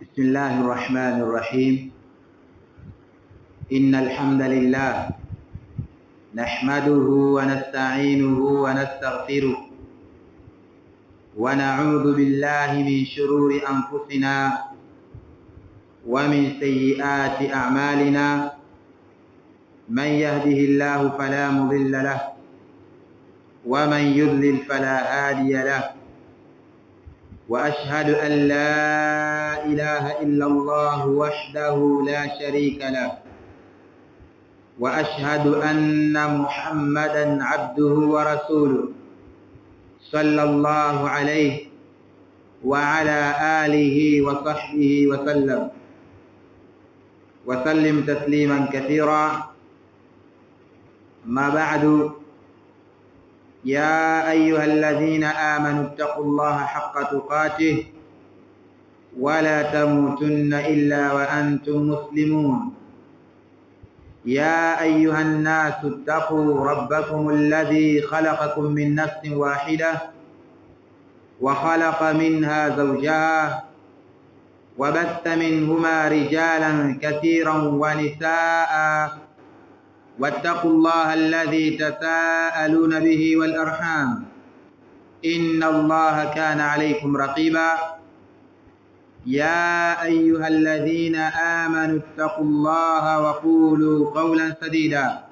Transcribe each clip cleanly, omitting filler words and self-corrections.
بسم الله الرحمن الرحيم. إن الحمد لله نحمده ونستعينه ونستغفره ونعوذ بالله من شرور أنفسنا ومن سيئات أعمالنا. من يهده الله فلا مضل له ومن يضلل فلا هادي له، وأشهد أن لا إله إلا الله وحده لا شريك له، وأشهد أن محمدا عبده ورسوله صلى الله عليه وعلى آله وصحبه وسلم وسلم تسليما كثيرا. ما بعد، يا أيها الذين آمنوا اتقوا الله حق تقاته ولا تموتن إلا وأنتم مسلمون. يا أيها الناس اتقوا ربكم الذي خلقكم من نفس واحدة وخلق منها زوجها وبث منهما رجالا كثيرا ونساء، واتقوا الله الذي تساءلون به والأرحام إن الله كان عليكم رقيبا. يا أيها الذين آمنوا اتقوا الله وقولوا قولا سديدا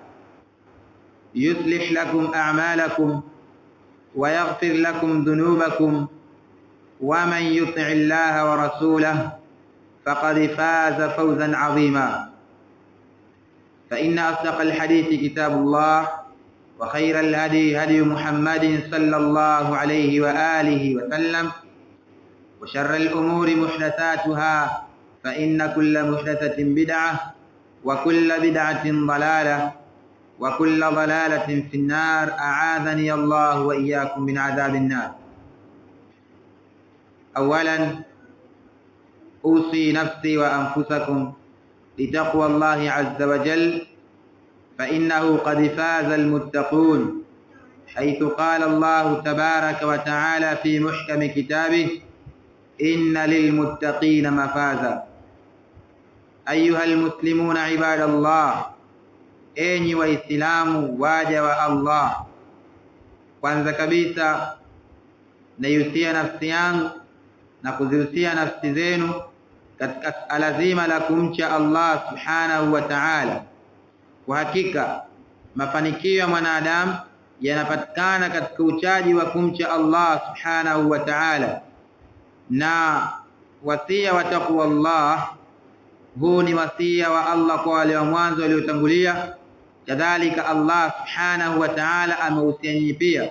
يصلح لكم أعمالكم ويغفر لكم ذنوبكم، ومن يطع الله ورسوله فقد فاز فوزا عظيما. فإن أصدق الحديث كتاب الله، وخير الهدي هدي محمد صلى الله عليه وآله وسلم، وشر الأمور محدثاتها، فإن كل محدثة بدعة وكل بدعة ضلالة وكل ضلالة في النار. أعاذني الله وإياكم من عذاب النار. أولا، أوصي نفسي وأنفسكم بتقوى الله عز وجل، فإنه قد فاز المتقون، حيث قال الله تبارك وتعالى في محكم كتابه: إن للمتقين مفازا. أيها المسلمون عباد الله, enyi Waislamu waja wa Allah, kwanza kabisa naihusia nafsi yangu na kuzihusia nafsi zenu katika suala zima la kumcha Allah subhanahu wa ta'ala. Kwa hakika mafanikio ya mwanadamu yanapatikana katika uchaji wa kumcha Allah subhanahu wa ta'ala, na wasia wa taqwa Allah, huu ni wasia wa Allah kwa wale wa mwanzo waliotangulia. Kadhalika Allah subhanahu wa ta'ala amehusia nyinyi pia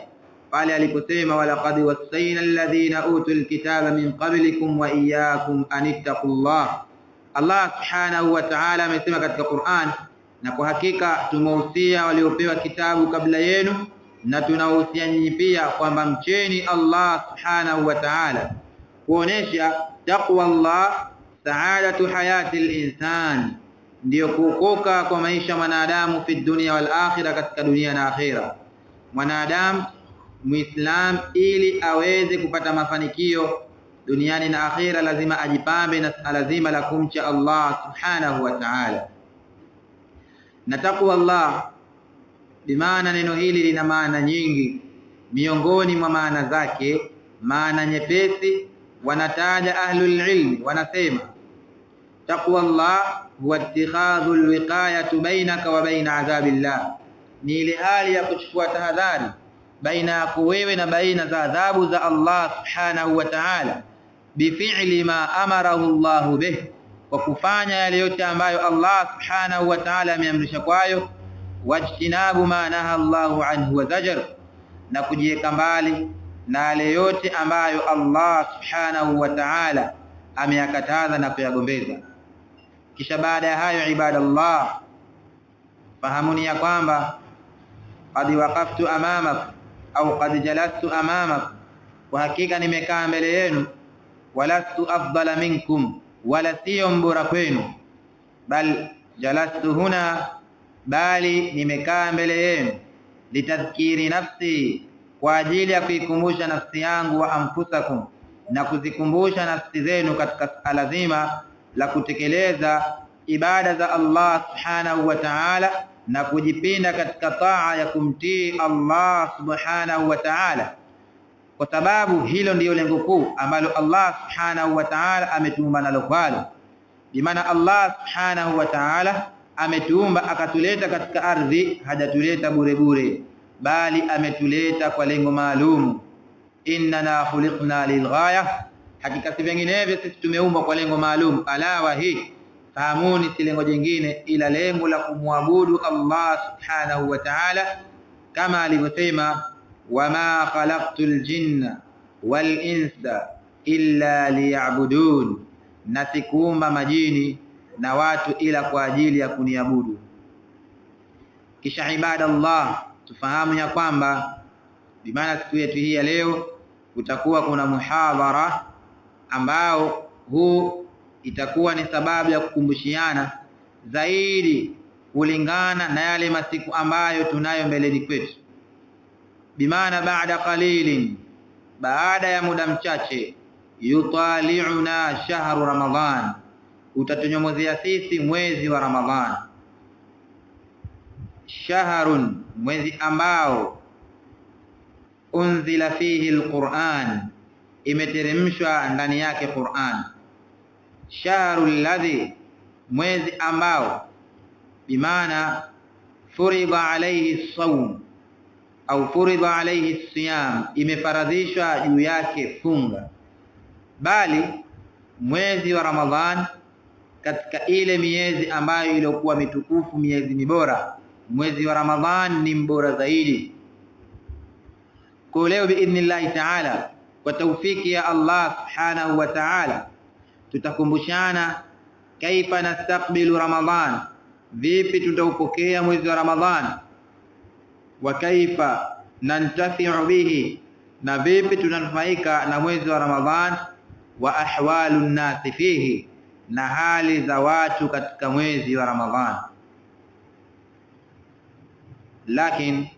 pale aliposema: walaqad wassaina alladhina utul kitaba min qablikum wa iyyakum an ittaqullah. Allah subhanahu wa ta'ala amesema katika Qur'an, na kwa hakika tumehusia waliopewa kitabu kabla yenu na tunahusia nyinyi pia kwamba mcheni Allah subhanahu wa ta'ala, kuonesha taqwa Allah saadatu hayati al-insan, ndiyo kuokoka kwa maisha mwanadamu fi dunia wal akhirah, katika dunia na akhira. Mwanadamu Muislam ili aweze kupata mafanikio duniani na akhira, lazima ajipambe na suala zima la kumcha Allah subhanahu wa ta'ala. Na taqwa Allah, bimaana neno hili lina maana nyingi. Miongoni mwa maana zake, maana nyepesi, wanataja ahlul ilmi, wanasema taqwa Allah huwa ittikhadhu alwiqayatu bainaka wa baina adhabillah, ni ile hali ya kuchukua tahadhari baina yako wewe na baina za adhabu za Allah subhanahu wa ta'ala, bifi'li ma amarahu Allahu bih, kwa kufanya yale yote ambayo Allah subhanahu wa ta'ala ameamrisha kwayo, wajtinabu ma naha Allahu anhu wa zajar, na kujiweka mbali na yale yote ambayo Allah subhanahu wa ta'ala ameyakataza na kuyagombeza. Kisha baada ya hayo, ibadallah, fahamuni ya kwamba qad waqaftu amamak au qad jalastu amamak, kwa hakika nimekaa mbele yenu, walastu afdala minkum, wala siyo mbora kwenu, bal jalastu huna, bali nimekaa mbele yenu, litadhkiri nafsi, kwa ajili ya kuikumbusha nafsi yangu, wa anfusakum, na kuzikumbusha nafsi zenu katika suala zima la kutekeleza ibada za Allah subhanahu wa ta'ala na kujipinda katika taa ya kumtii Allah subhanahu wa ta'ala, kwa sababu hilo ndiyo lengo kuu ambalo Allah subhanahu wa ta'ala ametuumba nalo kwalo. Bimaana Allah subhanahu wa ta'ala ametuumba akatuleta katika ardhi, hajatuleta bure bure, bali ametuleta kwa lengo maalum. Innana khuliqna lilghaya, hakika si vinginevyo sisi tumeumbwa kwa lengo maalum. Ala wa hi, fahamuni, si lengo jingine ila lengo la kumwabudu Allah subhanahu wa ta'ala, kama alivyosema wama khalaqtul jinna wal insa illa liya'budun, na sikuumba majini na watu ila kwa ajili ya kuniabudu. Kisha ibadallah, tufahamu ya kwamba bimaana siku yetu hii ya leo kutakuwa kuna muhadhara ambao huu itakuwa ni sababu ya kukumbushiana zaidi kulingana na yale masiku ambayo tunayo mbeleni kwetu. Bimaana baada qalilin, baada ya muda mchache, yutali'una shahru Ramadhan, utatunyomozea sisi mwezi wa Ramadhan. Shahrun, mwezi ambao unzila fihi alquran, imeteremshwa ndani yake Quran. Shahru alladhi, mwezi ambao bimaana furidha alayhi sawm au furidha alayhi siyam, imefaradhishwa juu yake funga. Bali mwezi wa Ramadhan katika ile miezi ambayo iliyokuwa mitukufu, miezi mibora, mwezi wa Ramadhan ni mbora zaidi. Kwa leo biidhnillahi taala, kwa taufiki ya Allah subhanahu wa taala, tutakumbushana kaifa nastaqbilu Ramadhan, vipi tutaupokea mwezi wa Ramadhan, wa kaifa nantafiu bihi, na vipi tunanufaika na mwezi wa Ramadhan, wa ahwalu nnasi fihi, na hali za watu katika mwezi wa Ramadhan. Lakini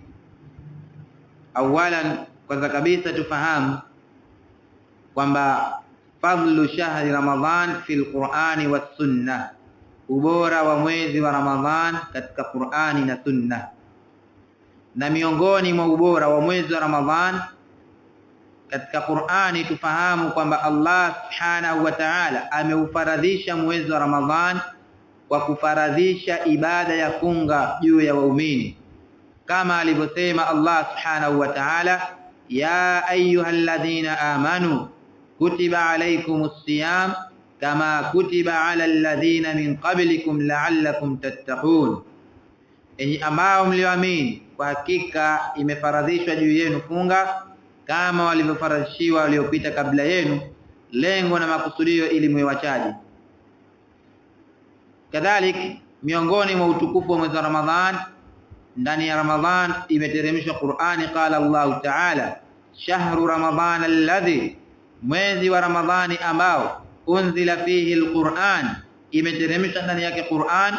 awalan, kwanza kabisa tufahamu kwamba fadlu shahri Ramadhan fi lqurani wassunna, ubora wa mwezi wa Ramadhan katika Qurani na Sunna. Na miongoni mwa ubora wa mwezi wa Ramadhan katika Qurani tufahamu kwamba Allah subhanahu wa ta'ala ameufaradhisha mwezi wa Ramadhan kwa kufaradhisha ibada ya funga juu ya waumini, kama alivyosema Allah subhanahu wa ta'ala, ya ayyuhalladhina amanu kutiba alaykumus siyam kama kutiba ala alladhina min qablikum la'allakum tattaqun, enyi ambao mlioamini, kwa hakika imefaradhishwa juu yenu funga kama walivyofaradhishiwa waliopita kabla yenu, lengo na makusudio ili mwe wachaji. Kadhalik, miongoni mwa utukufu wa mwezi wa Ramadhan, ndani ya Ramadhan imeteremshwa Qur'ani. Qala Allahu ta'ala, shahru ramadhan alladhi, mwezi wa Ramadhani ambao unzila fihi alquran, imeteremshwa ndani yake Qur'an,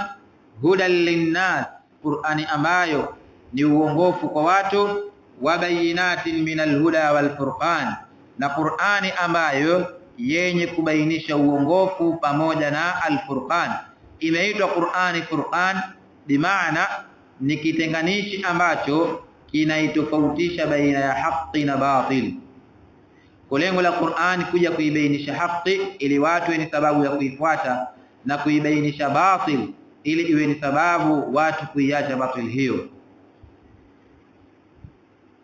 hudan linnas, Qur'ani ambayo ni uongofu kwa watu, wa bayinatin min alhuda walfurqan, na Qur'ani ambayo yenye kubainisha uongofu pamoja na alfurqan. Imeitwa Qur'ani Furqan bimaana ni kitenganishi ambacho kinaitofautisha baina ya haki na batil. Kwa lengo la Qur'ani kuja kuibainisha haki ili watu ni sababu ya kuifuata, na kuibainisha batil ili iwe ni sababu watu kuiacha batil hiyo.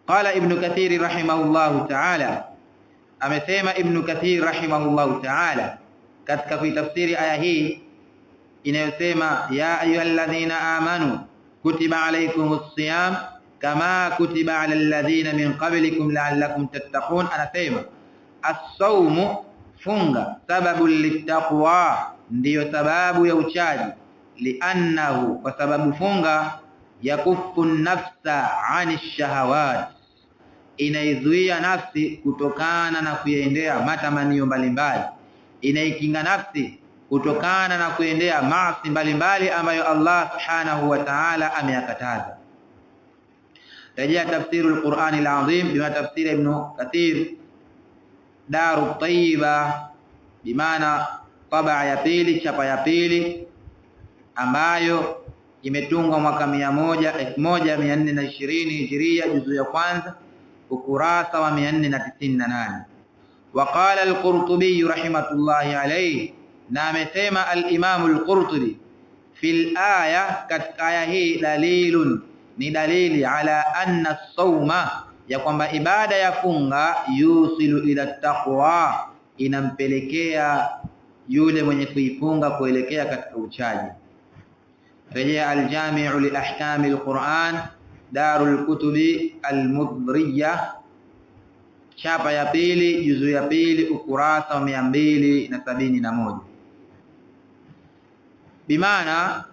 Qala Ibn Kathir rahimahullahu ta'ala, amesema Ibn Kathir rahimahullahu ta'ala katika kuitafsiri aya hii inayosema ya ayyuhalladhina amanu kutiba alaykumus siyam kama kutiba ala alladhina min qablikum la'allakum tattaqun, anasema as-sawmu, funga, sababu littaqwa, ndiyo sababu ya uchaji, liannahu, kwa sababu funga yakufu nafsa ani shahawat, inaizuia nafsi kutokana na kuendea matamanio mbalimbali, inaikinga nafsi kutokana na kuendea maasi mbalimbali ambayo Allah subhanahu wa ta'ala ameyakataza. Rejea tafsiru al-Qur'ani al-Azim bima tafsiri Ibn Kathir Daru Tayyiba, bimaana tabaa ya pili, chapa ya pili ambayo imetungwa mwaka 1420 Hijiria, juzu ya kwanza, ukurasa wa 498. Waqala al-Qurtubi rahimatullahi alayhi, na amesema al-Imam al-Qurtubi fil aya, katika aya hii dalilun, ni dalili ala anna sauma, ya kwamba ibada ya funga yusilu ila taqwa, inampelekea yule mwenye kuifunga kuelekea katika uchaji. Rejea Aljamiu li ahkami alquran, Darul Kutubi Almudriya, chapa ya pili, juzu ya pili, ukurasa wa 271. Bimaana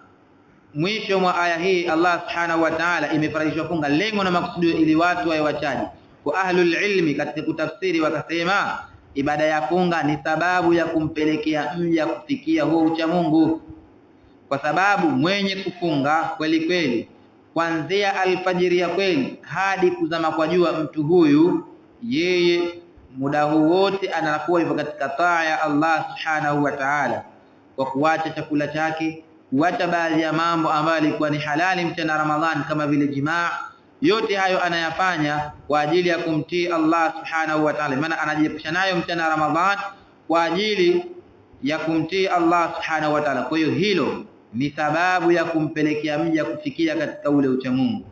mwisho mwa aya hii Allah subhanahu wa ta'ala imefarishwa funga, lengo na makusudio ili watu wawe wachaji. Kwa ahlul ilmi katika kutafsiri wakasema ibada ya funga ni sababu ya kumpelekea mja kufikia huo ucha Mungu, kwa sababu mwenye kufunga kweli kweli kuanzia alfajiri ya kweli hadi kuzama kwa jua, mtu huyu yeye muda huu wote anakuwa yupo katika taa ya Allah subhanahu wa ta'ala, kwa kuacha chakula chake, kuacha baadhi ya mambo ambayo alikuwa ni halali mchana Ramadhani kama vile jimaa. Yote hayo anayafanya kwa ajili ya kumtii Allah subhanahu wa ta'ala, maana anajiepusha nayo mchana Ramadhani kwa ajili ya kumtii Allah subhanahu wa ta'ala. Kwa hiyo hilo ni sababu ya kumpelekea mja kufikia katika ule uchamungu,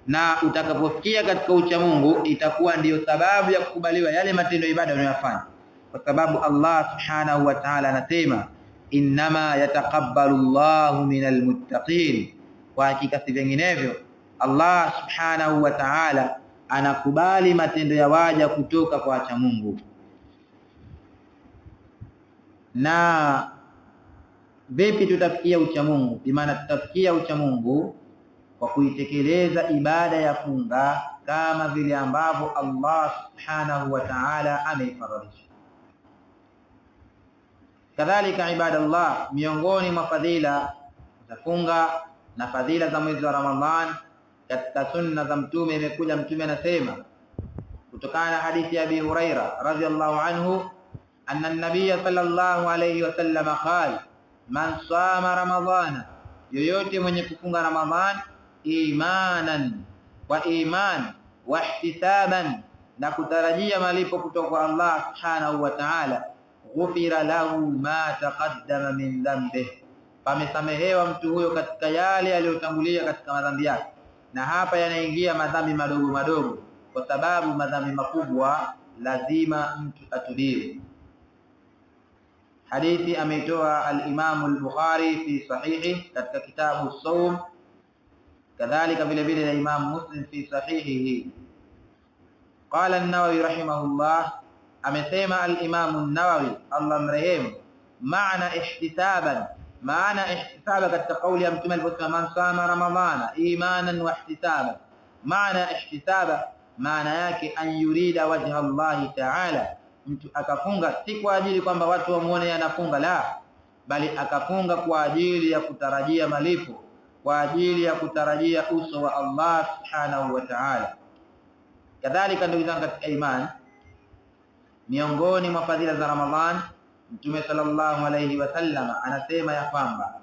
na utakapofikia katika uchamungu itakuwa ndiyo sababu ya kukubaliwa yale matendo ya ibada unayofanya, kwa sababu Allah subhanahu wa ta'ala anasema innama yataqabbalu Allahu minal muttaqin, kwa hakika si vinginevyo Allah subhanahu wa ta'ala anakubali matendo ya waja kutoka kwa wacha Mungu. Na vipi tutafikia ucha Mungu? Bimaana tutafikia ucha Mungu kwa kuitekeleza ibada ya funga kama vile ambavyo Allah subhanahu wa ta'ala ameifaradhisha. Kadhalika ibadallah, miongoni mwa fadhila za funga na fadhila za mwezi wa Ramadhan, katika sunna za Mtume imekuja, Mtume anasema kutokana na hadithi ya Abi Huraira radhiyallahu anhu anna an-nabiy sallallahu alayhi wasallam qala man sama ramadhana, yoyote mwenye kufunga Ramadhan imanan wa iman wa ihtisaban, na kutarajia malipo kutoka kwa Allah subhanahu wa ta'ala, ghufira lahu ma taqaddama min dhanbihi, pamesamehewa mtu huyo katika yale yaliyotangulia katika madhambi yake. Na hapa yanaingia madhambi madogo madogo, kwa sababu madhambi makubwa lazima mtu atulie. Hadithi ameitoa al-Imam al-Bukhari fi sahihi katika kitabu Saum, kadhalika vile vile na Imam Muslim fi sahihihi. Qala an-Nawawi rahimahullah, amesema al-Imam an-Nawawi Allah mrehemu, maana ihtisaban, maana ihtisaba katika kauli ya Mtume aliposema man sama ramadhana imanan wa ihtisaban, maana ihtisaba maana yake an yurida wajha Allahi ta'ala, mtu akafunga si kwa ajili kwamba watu wamuone anafunga, la, bali akafunga kwa ajili ya kutarajia malipo, kwa ajili ya kutarajia uso wa Allah subhanahu wa ta'ala. Kadhalika ndugu zangu katika imani, miongoni mwa fadhila za Ramadhan, Mtume sallallahu alayhi wasallam anasema ya kwamba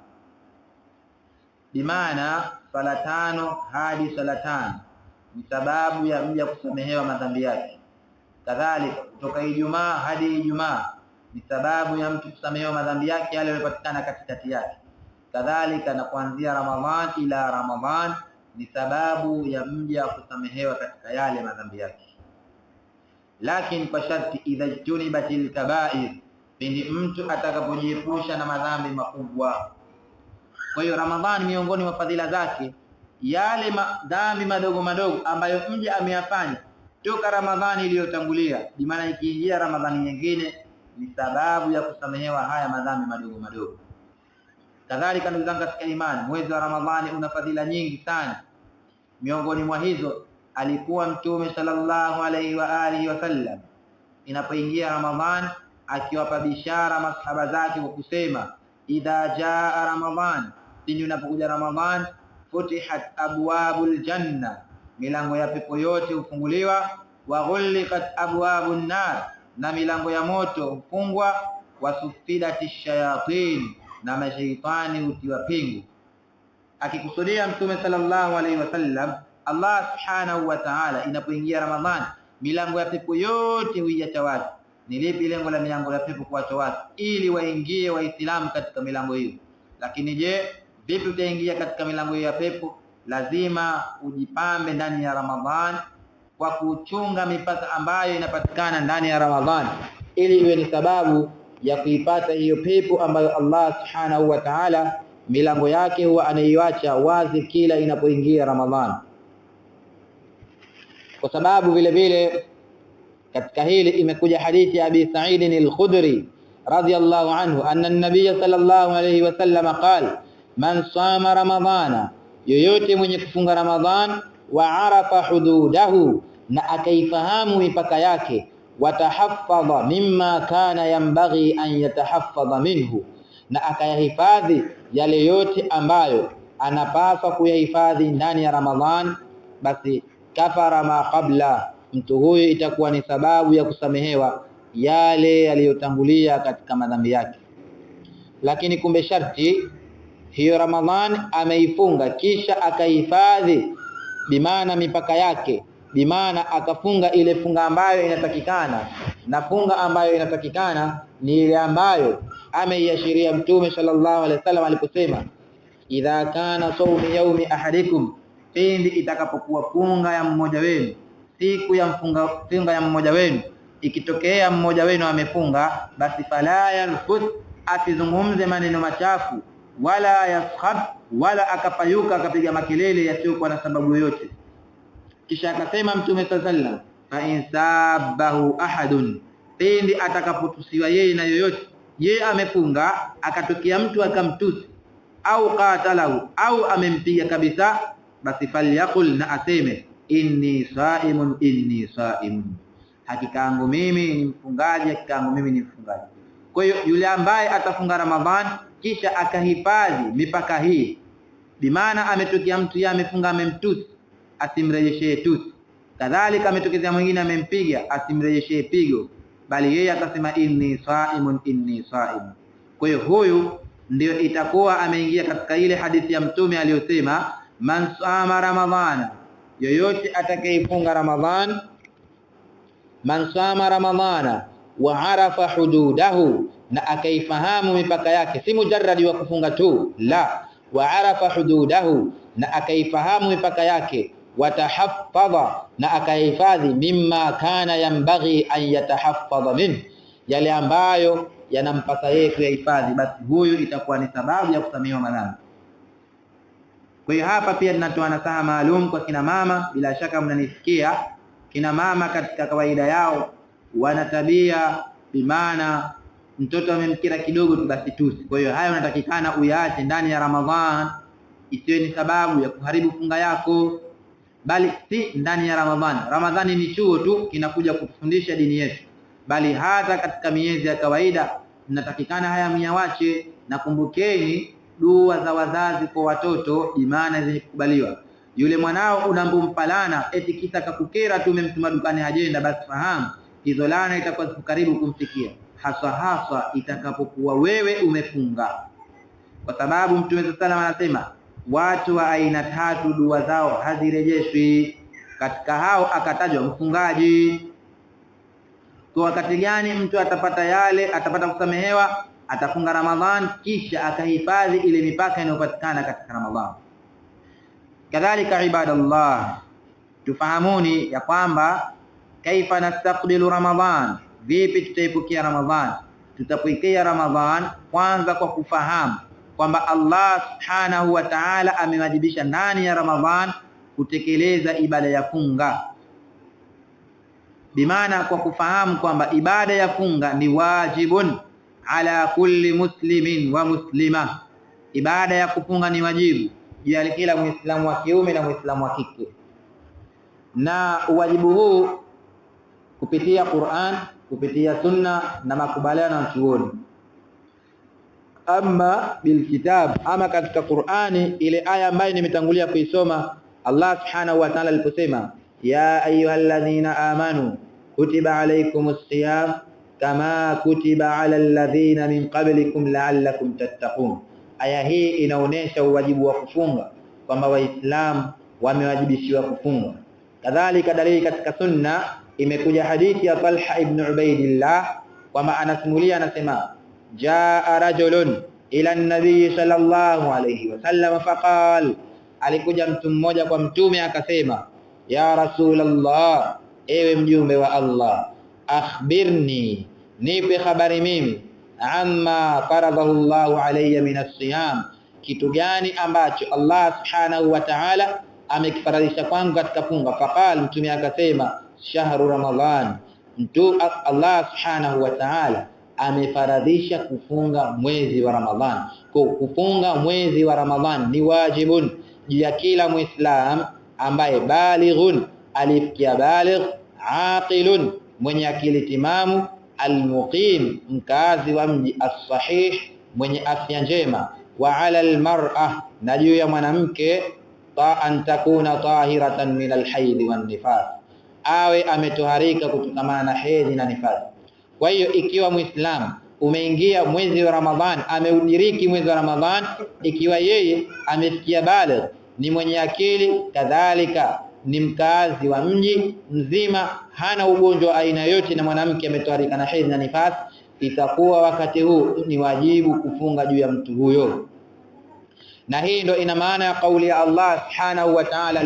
bimaana sala tano hadi sala tano ni sababu ya mja kusamehewa madhambi yake. Kadhalika kutoka Ijumaa hadi Ijumaa ni sababu ya mtu kusamehewa madhambi yake yale yaliyopatikana katikati yake. Kadhalika na kuanzia Ramadhan ila Ramadhan ni sababu ya mja kusamehewa katika yale madhambi yake, lakini kwa sharti idha junibatil kabair, pindi mtu atakapojiepusha na madhambi makubwa. Kwa hiyo Ramadhani miongoni mwa fadhila zake, yale madhambi madogo madogo ambayo mja ameyafanya toka Ramadhani iliyotangulia, bimaana ikiingia Ramadhani nyingine ni sababu ya kusamehewa haya madhambi madogo madogo. Kadhalika ndugu zangu katika imani, mwezi wa Ramadhani una fadhila nyingi sana. Miongoni mwa hizo alikuwa Mtume sallallahu alaihi wa alihi wasallam inapoingia Ramadhani akiwapa bishara masahaba zake kwa kusema idha jaa Ramadhan, pindi unapokuja Ramadhan, futihat abwabul janna, milango ya pepo yote hufunguliwa, wa ghulliqat abwabun nar, na milango ya moto hufungwa, wasufidati shayatin, na mashaitani hutiwa pingu. Akikusudia Mtume sallallahu alaihi wasallam, Allah subhanahu wa ta'ala, inapoingia Ramadhani milango ya pepo yote huiacha wazi. Ni lipi lengo la milango ya pepo kuacha wazi? Ili waingie Waislamu katika milango hiyo. Lakini je, vipi utaingia katika milango hiyo ya pepo? Lazima ujipambe ndani ya Ramadhani kwa kuchunga mipaka ambayo inapatikana ndani ya Ramadhani, ili iwe ni sababu ya kuipata hiyo pepo ambayo Allah subhanahu wa ta'ala milango yake huwa anaiacha wazi kila inapoingia Ramadhani. Kwa sababu vile vile katika hili imekuja hadithi ya Abi Sa'id al-Khudri radhiyallahu anhu anna an-nabiy sallallahu alayhi wasallam qala man sama ramadhana, yoyote mwenye kufunga Ramadhan, wa arafa hududahu, na akaifahamu mipaka yake, watahaffadha mimma kana yambaghi an yatahaffadha minhu, na akayahifadhi yale yote ambayo anapaswa kuyahifadhi ndani ya Ramadhan, basi kafara ma qabla, mtu huyu itakuwa ni sababu ya kusamehewa yale yaliyotangulia katika madhambi yake. Lakini kumbe sharti hiyo Ramadhan ameifunga kisha akahifadhi, bimaana mipaka yake, bimaana akafunga ile funga ambayo inatakikana, na funga ambayo inatakikana ni ile ambayo ameiashiria Mtume sallallahu alaihi wasallam aliposema, idha kana sawmu yaumi ahadikum, pindi itakapokuwa funga ya mmoja wenu, siku ya funga ya mmoja wenu, ikitokea mmoja wenu amefunga, basi fala yarfuth, asizungumze maneno machafu, wala yaskhab, wala akapayuka akapiga makelele yasiyokuwa na sababu yoyote. Kisha akasema Mtume sallallahu alaihi wasallam, fa in sabahu ahadun, pindi atakapotusiwa yeye na yoyote, yeye amefunga akatokea mtu akamtusi, au qatalahu, au amempiga kabisa, basi falyakul, na aseme inni saimun, inni saimun, hakika yangu mimi ni mfungaji, hakika yangu mimi ni mfungaji. Kwa hiyo yule ambaye atafunga Ramadhan kisha akahifadhi mipaka hii, bimaana ametokea mtu yeye amefunga amemtusi, asimrejeshee tusi. Kadhalika ametokezea mwingine amempiga, asimrejeshee pigo, bali yeye akasema inni saimun, inni saimun. Kwa hiyo huyu ndio itakuwa ameingia katika ile hadithi ya Mtume aliyosema man sama ramadhana, yoyote atakayefunga Ramadhan, man sama ramadhana wa arafa hududahu, na akaifahamu mipaka yake, si mujarradi wa kufunga tu, la, wa arafa hududahu, na akaifahamu mipaka yake, watahaffadha, na akahifadhi, mimma kana yambaghi an yatahaffadha min, yale ambayo yanampasa yeye kuyahifadhi, basi huyu itakuwa ni sababu ya kusamehewa madhambi. Kwa hiyo hapa pia ninatoa nasaha maalum kwa kina mama, bila shaka mnanisikia. Kina mama katika kawaida yao wana tabia, bimaana mtoto amemkira kidogo tu basi tusi. Kwa hiyo haya unatakikana uyaache ndani ya Ramadhan, isiwe ni sababu ya kuharibu funga yako, bali si ndani ya Ramadhani. Ramadhani ni chuo tu kinakuja kutufundisha dini yetu, bali hata katika miezi ya kawaida mnatakikana haya myawache. Na kumbukeni dua za wazazi kwa watoto, imana zenye kukubaliwa. Yule mwanao unambompa laana eti kisa kakukera tu umemtuma dukani hajenda, basi fahamu hizo laana itakuwa karibu kumfikia, haswa haswa itakapokuwa wewe umefunga, kwa sababu Mtume sallallahu alayhi wasallam anasema watu wa aina tatu dua zao hazirejeshwi. Katika hao akatajwa mfungaji. Kwa wakati gani mtu atapata yale, atapata kusamehewa? Atafunga Ramadhan kisha akahifadhi ile mipaka inayopatikana katika Ramadhan. Kadhalika ibadallah, tufahamuni ya kwamba kaifa nastaqbilu Ramadhan, vipi tutaipokea Ramadhan? Tutapokea Ramadhan kwanza kwa kufahamu kwamba Allah subhanahu wa ta'ala amewajibisha ndani ya Ramadhan kutekeleza ibada ya funga, bimaana kwa kufahamu kwamba ibada ya funga ni wajibun ala kulli muslimin wa muslima, ibada ya kufunga ni wajibu juu ya kila muislamu wa kiume na muislamu wa kike. Na uwajibu huu kupitia Qur'an, kupitia Sunna na makubaliano ya chuoni. Amma bilkitab, ama katika Qur'ani, ile aya ambayo nimetangulia kuisoma, Allah subhanahu wa ta'ala aliposema ya ayyuhalladhina amanu kutiba alaykumus siyam kama kutiba ala alladhina min qablikum la'allakum tattaqun. Aya hii inaonesha uwajibu wa kufunga, kwamba Waislamu wamewajibishiwa kufunga. Kadhalika dalili katika sunna imekuja hadithi ya Talha ibn Ubaidillah kwamba anasimulia, anasema jaa rajulun ila an-nabii sallallahu alayhi wasallam faqal, alikuja mtu mmoja kwa mtume akasema, ya Rasulullah, ewe mjumbe wa Allah, akhbirni, nipe habari mimi, amma faradahu Allahu alayya min as-siyam, kitu gani ambacho Allah subhanahu wa ta'ala amekifaradhisha kwangu katika funga. Faqal, mtume akasema, shahru Ramadhan, mtu Allah subhanahu wa ta'ala amefaradhisha kufunga mwezi wa Ramadhan. Kwa kufunga mwezi wa Ramadhan ni wajibun juu ya kila Muislam ambaye balighun, alifikia baligh, aqilun, mwenye akili timamu, almuqim, mkazi wa mji, as-sahih, mwenye afya njema, wa ala almar'a, na juu ya mwanamke, an takuna tahiratan min alhaidhi wan nifas, awe ametoharika kutokamana na hedhi na nifasi. Kwa hiyo ikiwa Muislamu umeingia mwezi wa Ramadhan, ameudiriki mwezi wa Ramadhan, ikiwa yeye amefikia baligh, ni mwenye akili, kadhalika ni mkazi wa mji mzima, hana ugonjwa aina yote, na mwanamke ametoharika na hedhi na nifasi, itakuwa wakati huu ni wajibu kufunga juu ya mtu huyo. Na hii ndo ina maana ya kauli ya Allah subhanahu wa ta'ala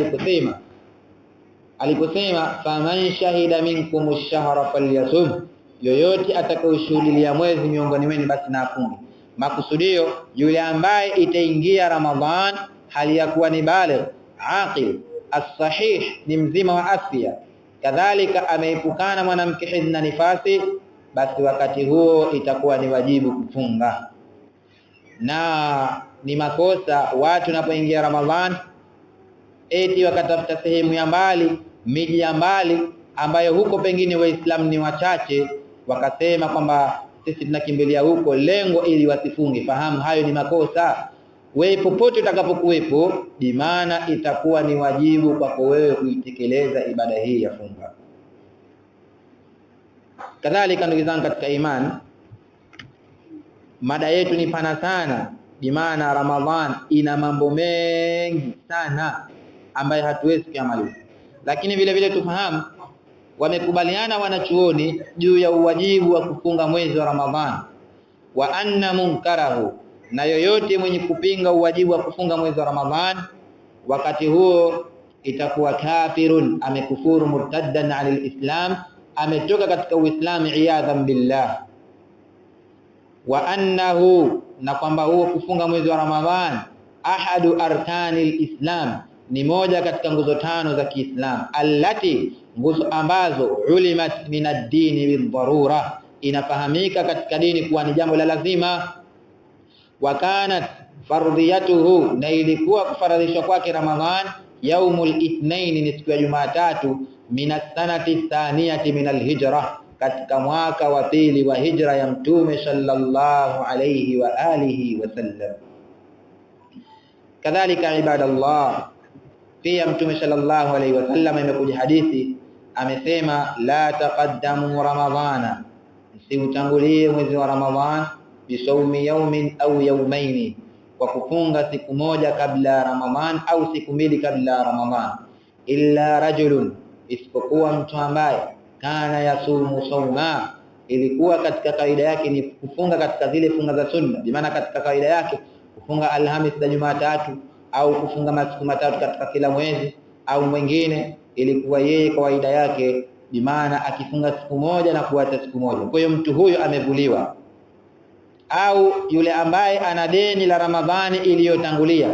aliposema faman shahida minkum ash-shahra falyasum, yoyote atakayoshuhudia mwezi miongoni mwenu basi na afunge. Makusudio yule ambaye itaingia Ramadhan hali ya kuwa ni baligh, aqil, as-sahih, ni mzima wa afya, kadhalika ameepukana mwanamke hedhi na nifasi, basi wakati huo itakuwa ni wajibu kufunga. Na ni makosa watu wanapoingia Ramadhan eti wakatafuta sehemu ya mbali, miji ya mbali ambayo huko pengine Waislamu ni wachache, wakasema kwamba sisi tunakimbilia huko, lengo ili wasifunge. Fahamu hayo ni makosa. Wewe popote utakapokuwepo, bimaana itakuwa ni wajibu kwako wewe kuitekeleza ibada hii ya funga. Kadhalika ndugu zangu katika imani, mada yetu ni pana sana, bimaana Ramadhan ina mambo mengi sana ambayo hatuwezi kuyamaliza, lakini vile vile tufahamu wamekubaliana wanachuoni juu ya uwajibu wa kufunga mwezi wa Ramadhan, wa anna munkarahu, na yoyote mwenye kupinga uwajibu wa kufunga mwezi wa Ramadhan wakati huo itakuwa kafirun, amekufuru, murtaddan anil islam, ametoka katika Uislamu, iyadhan billah. Wa annahu, na kwamba huo kufunga mwezi wa Ramadhan ahadu arkanil islam, ni moja katika nguzo tano za Kiislamu, allati, nguzo ambazo ulimat min ad-dini bidharura, inafahamika katika dini kuwa ni jambo la lazima. Wa kanat fardhiyatuhu, na ilikuwa kufaradhishwa kwake Ramadhan yaumul ithnaini, ni siku ya Jumatatu, min as-sanati thaniyati min al-hijra, katika mwaka wa pili wa hijra ya Mtume sallallahu alayhi wa alihi wasallam. Kadhalika ibadallah, pia Mtume sallallahu alayhi wasallam imekuja hadithi amesema, la taqaddamu ramadhana, msiutangulie mwezi wa Ramadhan, bisaumi yaumin au yaumaini, kwa kufunga siku moja kabla ya Ramadhan au siku mbili kabla ya Ramadhan, illa rajulun, isipokuwa mtu ambaye kana yasumu sauma, ilikuwa katika kawaida yake ni kufunga katika zile funga za sunna, bi maana katika kawaida yake kufunga Alhamis na Jumatatu au kufunga masiku matatu katika kila mwezi au mwingine, ilikuwa yeye kawaida yake, bi maana akifunga siku moja na kuacha siku moja. Kwa hiyo mtu huyo amevuliwa. Au yule ambaye ana deni la Ramadhani iliyotangulia,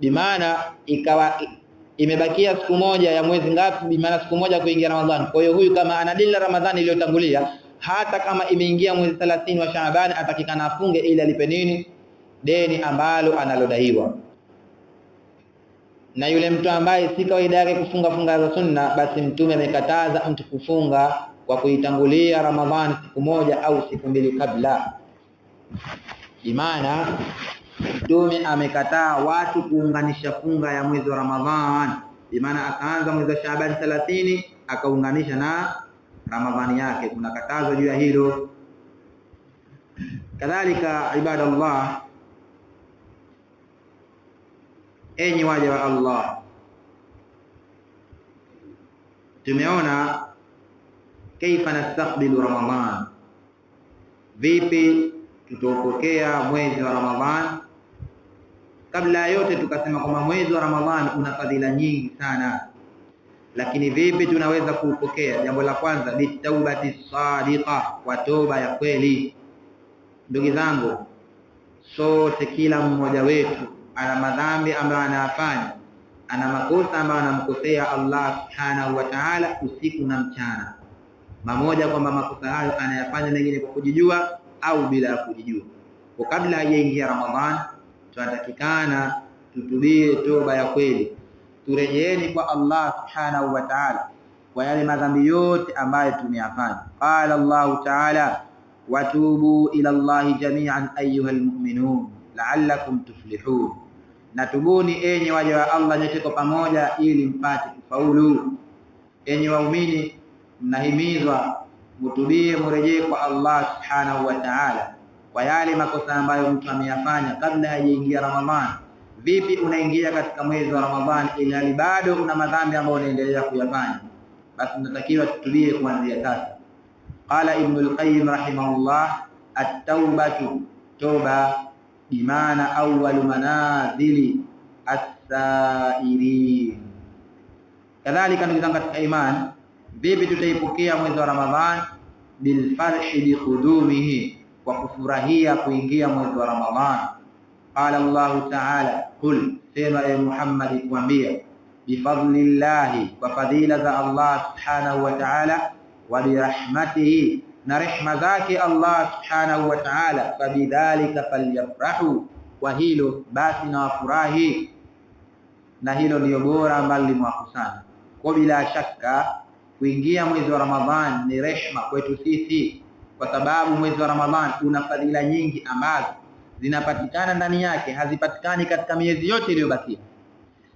bi maana ikawa imebakia siku moja ya mwezi ngapi, bi maana siku moja kuingia Ramadhani. Kwa hiyo huyu kama ana deni la Ramadhani iliyotangulia, hata kama imeingia mwezi 30 wa Shaaban, atakikana afunge ili alipe nini, deni ambalo analodaiwa. Na yule mtu ambaye si kawaida yake kufunga funga za sunna, basi Mtume amekataza mtu kufunga kwa kuitangulia Ramadhani siku moja au siku mbili kabla. Bimaana Mtume amekataa watu kuunganisha funga ya mwezi wa Ramadhan, bimaana akaanza mwezi wa Shaaban 30 akaunganisha na Ramadhani yake, kuna katazo juu ya hilo. Kadhalika ibadallah, enyi waja wa Allah, tumeona kaifa nastaqbilu Ramadhan, vipi tutaupokea mwezi wa Ramadhan. Kabla ya yote tukasema kwamba mwezi wa Ramadhan una fadhila nyingi sana, lakini vipi tunaweza kuupokea? Jambo la kwanza, bitaubati sadiqa, kwa toba ya kweli. Ndugu zangu, sote kila mmoja wetu ana madhambi ambayo anayafanya, ana makosa ambayo anamkosea Allah subhanahu wa ta'ala usiku na mchana, mamoja kwamba makosa hayo anayafanya mengine kwa kujijua au bila ya kujijua. Kwa kabla hajaingia Ramadhan, tunatakikana tutubie toba ya kweli, turejeeni kwa Allah subhanahu wa ta'ala kwa yale madhambi yote ambayo tumeyafanya. Qala Allahu ta'ala, watubu ila Allahi jami'an ayuha almu'minun la'allakum tuflihun, na tubuni enyi waja wa Allah nyote kwa pamoja ili mpate kufaulu. Enyi waumini, mnahimizwa mutubie, murejee kwa Allah subhanahu wa ta'ala kwa yale makosa ambayo mtu ameyafanya kabla hajaingia Ramadhan. Vipi unaingia katika mwezi wa Ramadhan ilhali bado una madhambi ambayo unaendelea kuyafanya? Basi tunatakiwa tutubie kuanzia sasa. Qala Ibn al-Qayyim rahimahullah, at-taubatu, toba bimaana awwalu manazili as-sairin. Kadhalika ndugu zangu katika iman, vipi tutaipokea mwezi wa Ramadhan? Bilfarhi biqudumihi, kwa kufurahia kuingia mwezi wa Ramadhan. Qala Allahu ta'ala, qul, sema e Muhammad, kuambia bifadlillahi, kwa fadhila za Allah subhanahu wa ta'ala, wa birahmatihi, na rehma zake Allah subhanahu wa ta'ala, fabidhalika falyafrahu, kwa hilo basi na wafurahi, na hilo ndiyo bora ambalo limewakusanya. Kwa bila shaka kuingia mwezi wa Ramadhan ni rehma kwetu sisi, kwa sababu mwezi wa Ramadhan una fadhila nyingi ambazo zinapatikana ndani yake, hazipatikani katika miezi yote iliyobakia.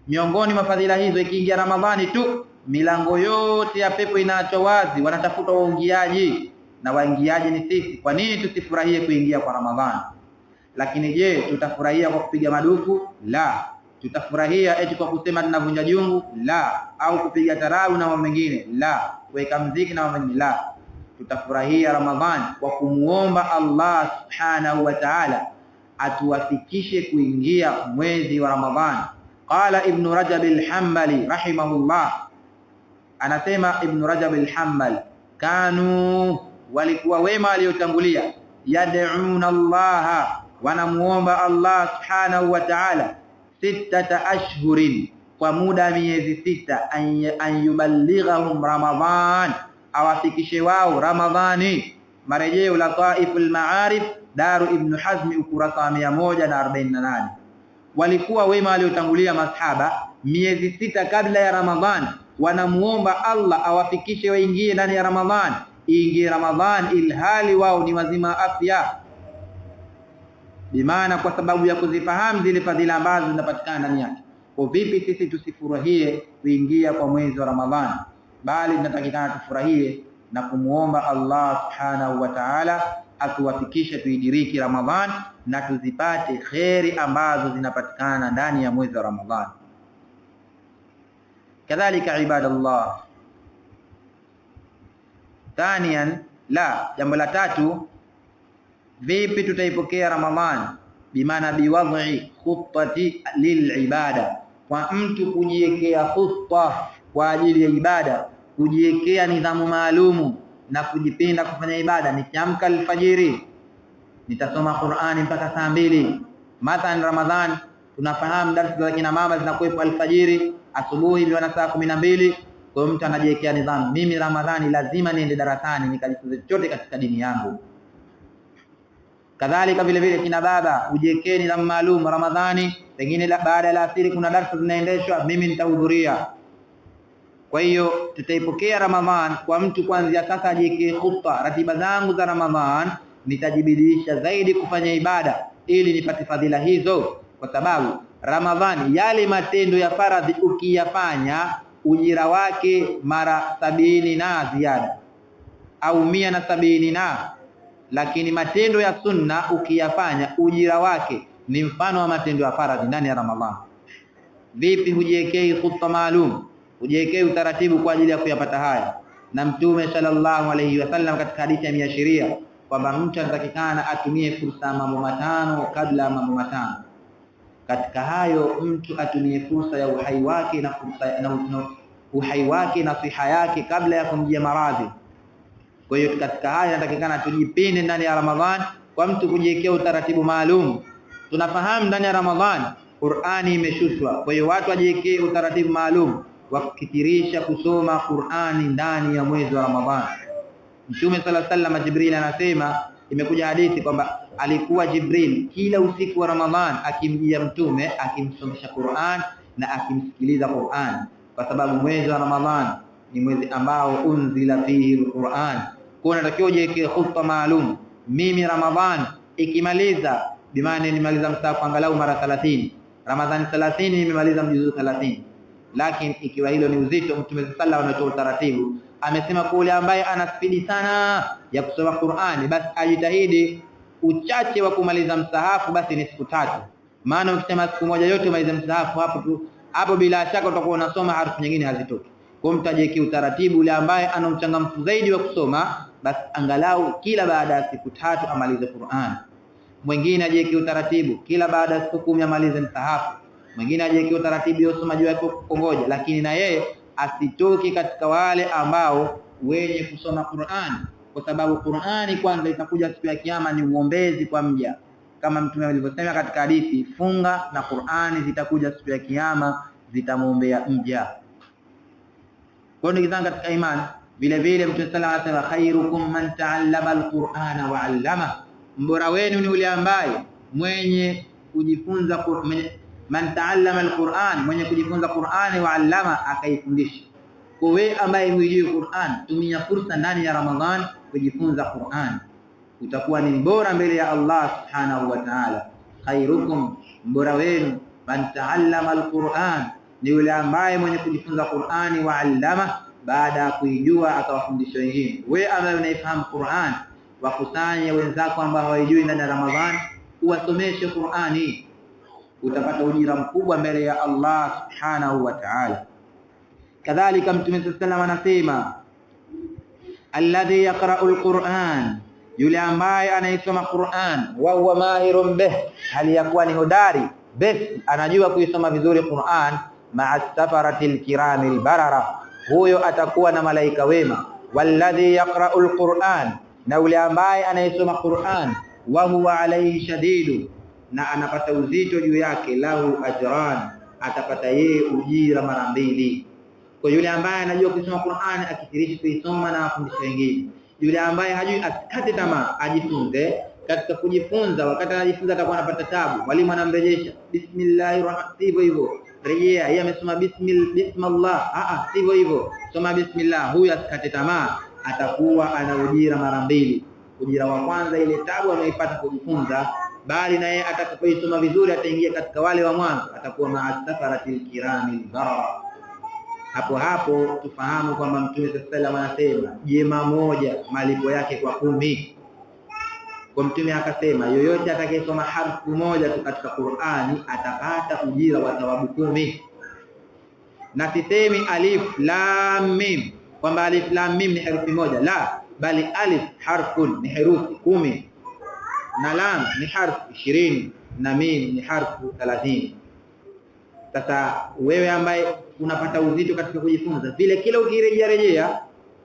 Miongoni mwa fadhila hizo, ikiingia Ramadhani tu milango yote ya pepo inaachwa wazi, wanatafuta waingiaji, na waingiaji ni sisi. Kwa nini tusifurahie kuingia kwa Ramadhani? Lakini je, tutafurahia kwa kupiga madufu? La. Tutafurahia eti kwa kusema tunavunja jungu? La. Au kupiga tarabu na mambo mengine? La. Kuweka mziki na mambo mengine? La. Tutafurahia Ramadhani kwa kumuomba Allah subhanahu wa ta'ala atuwafikishe kuingia mwezi wa Ramadhani. Qala Ibn Rajab al-Hanbali rahimahullah, anasema Ibn Rajab al-Hanbali, kanu, walikuwa wema waliotangulia, yad'una Allah, wanamuomba Allah subhanahu wa ta'ala, sittata ashhurin, kwa muda miezi 6, an yuballighahum Ramadhan, awafikishe wao Ramadhani. Marejeo Lataiful Maarif, Daru Ibn Hazmi, ukurasa wa 148. Walikuwa wema waliotangulia masahaba, miezi 6 kabla ya Ramadhan wanamuomba Allah awafikishe waingie ndani ya Ramadhan, ingie Ramadhan ilhali wao ni wazima afya, bimaana kwa sababu ya kuzifahamu zile fadhila ambazo zinapatikana ndani yake. Kwa vipi sisi tusifurahie kuingia kwa mwezi wa Ramadhan? Bali tunatakikana tufurahie na kumuomba Allah subhanahu wa ta'ala atuwafikishe tuidiriki Ramadhan na tuzipate kheri ambazo zinapatikana ndani ya mwezi wa Ramadhan. Kadhalika ibadallah, thaniyan, la, jambo la tatu, vipi tutaipokea Ramadhan? Bimaana biwadhi khutati lilibada, kwa mtu kujiwekea khutta kwa ajili ya ibada, kujiwekea nidhamu maalumu na kujipenda kufanya ibada. Nikiamka alfajiri nitasoma Qur'ani mpaka saa 2. Mathalan Ramadhan tunafahamu darasa za kina mama zinakuwepo alfajiri, asubuhi ndio na saa 12. Kwa hiyo mtu anajiwekea nidhamu, mimi Ramadhani lazima niende darasani nikajifunze chochote katika dini yangu. Kadhalika vile vile kina baba, ujiwekee nidhamu maalum Ramadhani, pengine baada ya alasiri kuna darasa zinaendeshwa, mimi nitahudhuria. Kwa hiyo tutaipokea Ramadhan kwa mtu kuanzia sasa ajiwekee khutba, ratiba zangu za Ramadhan nitajibidisha zaidi kufanya ibada ili nipate fadhila hizo, kwa sababu Ramadhani yale matendo ya faradhi ukiyafanya ujira wake mara 70 na ziada. au 170 na, lakini matendo ya sunna ukiyafanya ujira wake ni mfano wa matendo ya faradhi ndani ya Ramadhani. Vipi hujiwekei khutba maalum, hujiwekei utaratibu kwa ajili ya kuyapata haya? Na Mtume sallallahu alayhi wasallam katika hadithi ameashiria kwamba mtu anatakikana atumie fursa ya mambo matano kabla ya mambo matano. Katika hayo mtu atumie fursa ya uhai wake na fursa na uhai wake na siha yake kabla ya kumjia maradhi. Kwa hiyo katika haya inatakikana tujipinde ndani ya Ramadhan kwa mtu kujiwekea utaratibu maalum. Tunafahamu ndani ya Ramadhan Qur'ani imeshushwa, kwa hiyo watu wajiwekee utaratibu maalum wa kukithirisha kusoma Qur'ani ndani ya mwezi wa Ramadhan. Mtume sallallahu alaihi wasallam, Jibril anasema, imekuja hadithi kwamba alikuwa Jibril kila usiku wa Ramadhan akimjia Mtume akimsomesha Qur'an na akimsikiliza Qur'an, kwa sababu mwezi wa Ramadhan ni mwezi ambao unzila fihi al-Qur'an. Kwa natakiwa ujiwekee khutba maalum. Mimi Ramadhan ikimaliza, bimaana nimaliza mstaafu angalau mara 30, Ramadhani 30 nimemaliza mjuzuu 30. Lakini ikiwa hilo ni uzito, Mtume sallallahu alaihi wasallam ametoa utaratibu, amesema kwa yule ambaye ana spidi sana ya kusoma Qur'ani, basi ajitahidi uchache wa kumaliza msahafu basi ni siku 3. Maana ukisema siku moja yote umalize msahafu hapo tu, hapo bila shaka utakuwa unasoma harufu nyingine hazitoki. Kwa mtajiwekea utaratibu, yule ambaye ana uchangamfu zaidi wa kusoma basi angalau kila baada ya siku 3 amalize Qur'an. Mwingine ajiwekee utaratibu kila baada ya siku 10 amalize msahafu. Mwingine ajiwekee utaratibu wa usomaji wake kukongoja, lakini na yeye asitoke katika wale ambao wenye kusoma Qur'an, kwa sababu Qur'ani kwanza itakuja siku ya kiyama ni uombezi kwa mja, kama Mtume alivyosema katika hadithi, funga na Qur'ani zitakuja siku ya kiyama zitamuombea mja. Kwa ndugu zangu katika imani, vile vile Mtume sallallahu alayhi wasallam, khairukum man ta'allama al-Qur'ana wa 'allama, mbora wenu ni yule ambaye mwenye kujifunza man ta'allama al-Qur'an, mwenye kujifunza Qur'ani wa 'allama, akaifundisha. Kwa wewe ambaye hujui Qur'an, tumia fursa ndani ya Ramadhan kujifunza Qur'an, utakuwa ni mbora mbele ya Allah subhanahu wa ta'ala. Khairukum, mbora wenu, man ta'allama al-Qur'an, ni yule ambaye mwenye kujifunza Qur'ani wa 'allama, baada ya kuijua akawafundisha wengine. Wewe ambaye unaifahamu Qur'an, wakusanye wenzako ambao hawajui ndani ya Ramadhan, uwasomeshe Qur'ani, utapata ujira mkubwa mbele ya Allah subhanahu wa ta'ala. Kadhalika Mtume sallallahu alayhi wasallam anasema, alladhi yaqra'u al-Qur'an, yule ambaye anaisoma Qur'an, wa huwa mahirun bih, hali yakuwa ni hodari bih, anajua kuisoma vizuri Qur'an, ma'a safaratil kiramil barara, huyo atakuwa na malaika wema. Walladhi yaqra'u al-Qur'an, na yule ambaye anaisoma Qur'an, wa huwa alayhi shadidu, na anapata uzito juu yake, lahu ajran, atapata yeye ujira mara 2. Kwa yule ambaye anajua kusoma Qur'an akithirishe kuisoma na afundishe wengine. Yule ambaye hajui asikate tamaa, ajifunze. Katika kujifunza, wakati anajifunza atakuwa anapata tabu, mwalimu anamrejesha bismillahirrahmanirrahim, sivyo hivyo, rejea. Yeye amesoma bismillah, sivyo hivyo, soma bismillah. Huyu asikate tamaa, atakuwa ana ujira mara 2. Ujira wa kwanza ile tabu anayoipata kujifunza, bali na yeye atakapoisoma vizuri ataingia katika wale wa mwanzo, atakuwa ma'as-safaratil kiramil barara. Hapo hapo tufahamu kwamba Mtume sallallahu alayhi wasallam anasema jema moja malipo yake kwa 10. Kwa Mtume akasema yoyote atakayesoma harfu moja tu katika Qur'ani atapata ujira wa thawabu 10. Na sisemi alif lam mim kwamba alif lam mim ni herufi moja, la, bali alif harfun ni herufi 10, na lam ni harfu 20, na mim ni harfu 30. Sasa wewe ambaye unapata uzito katika kujifunza, vile kila ukirejea rejea,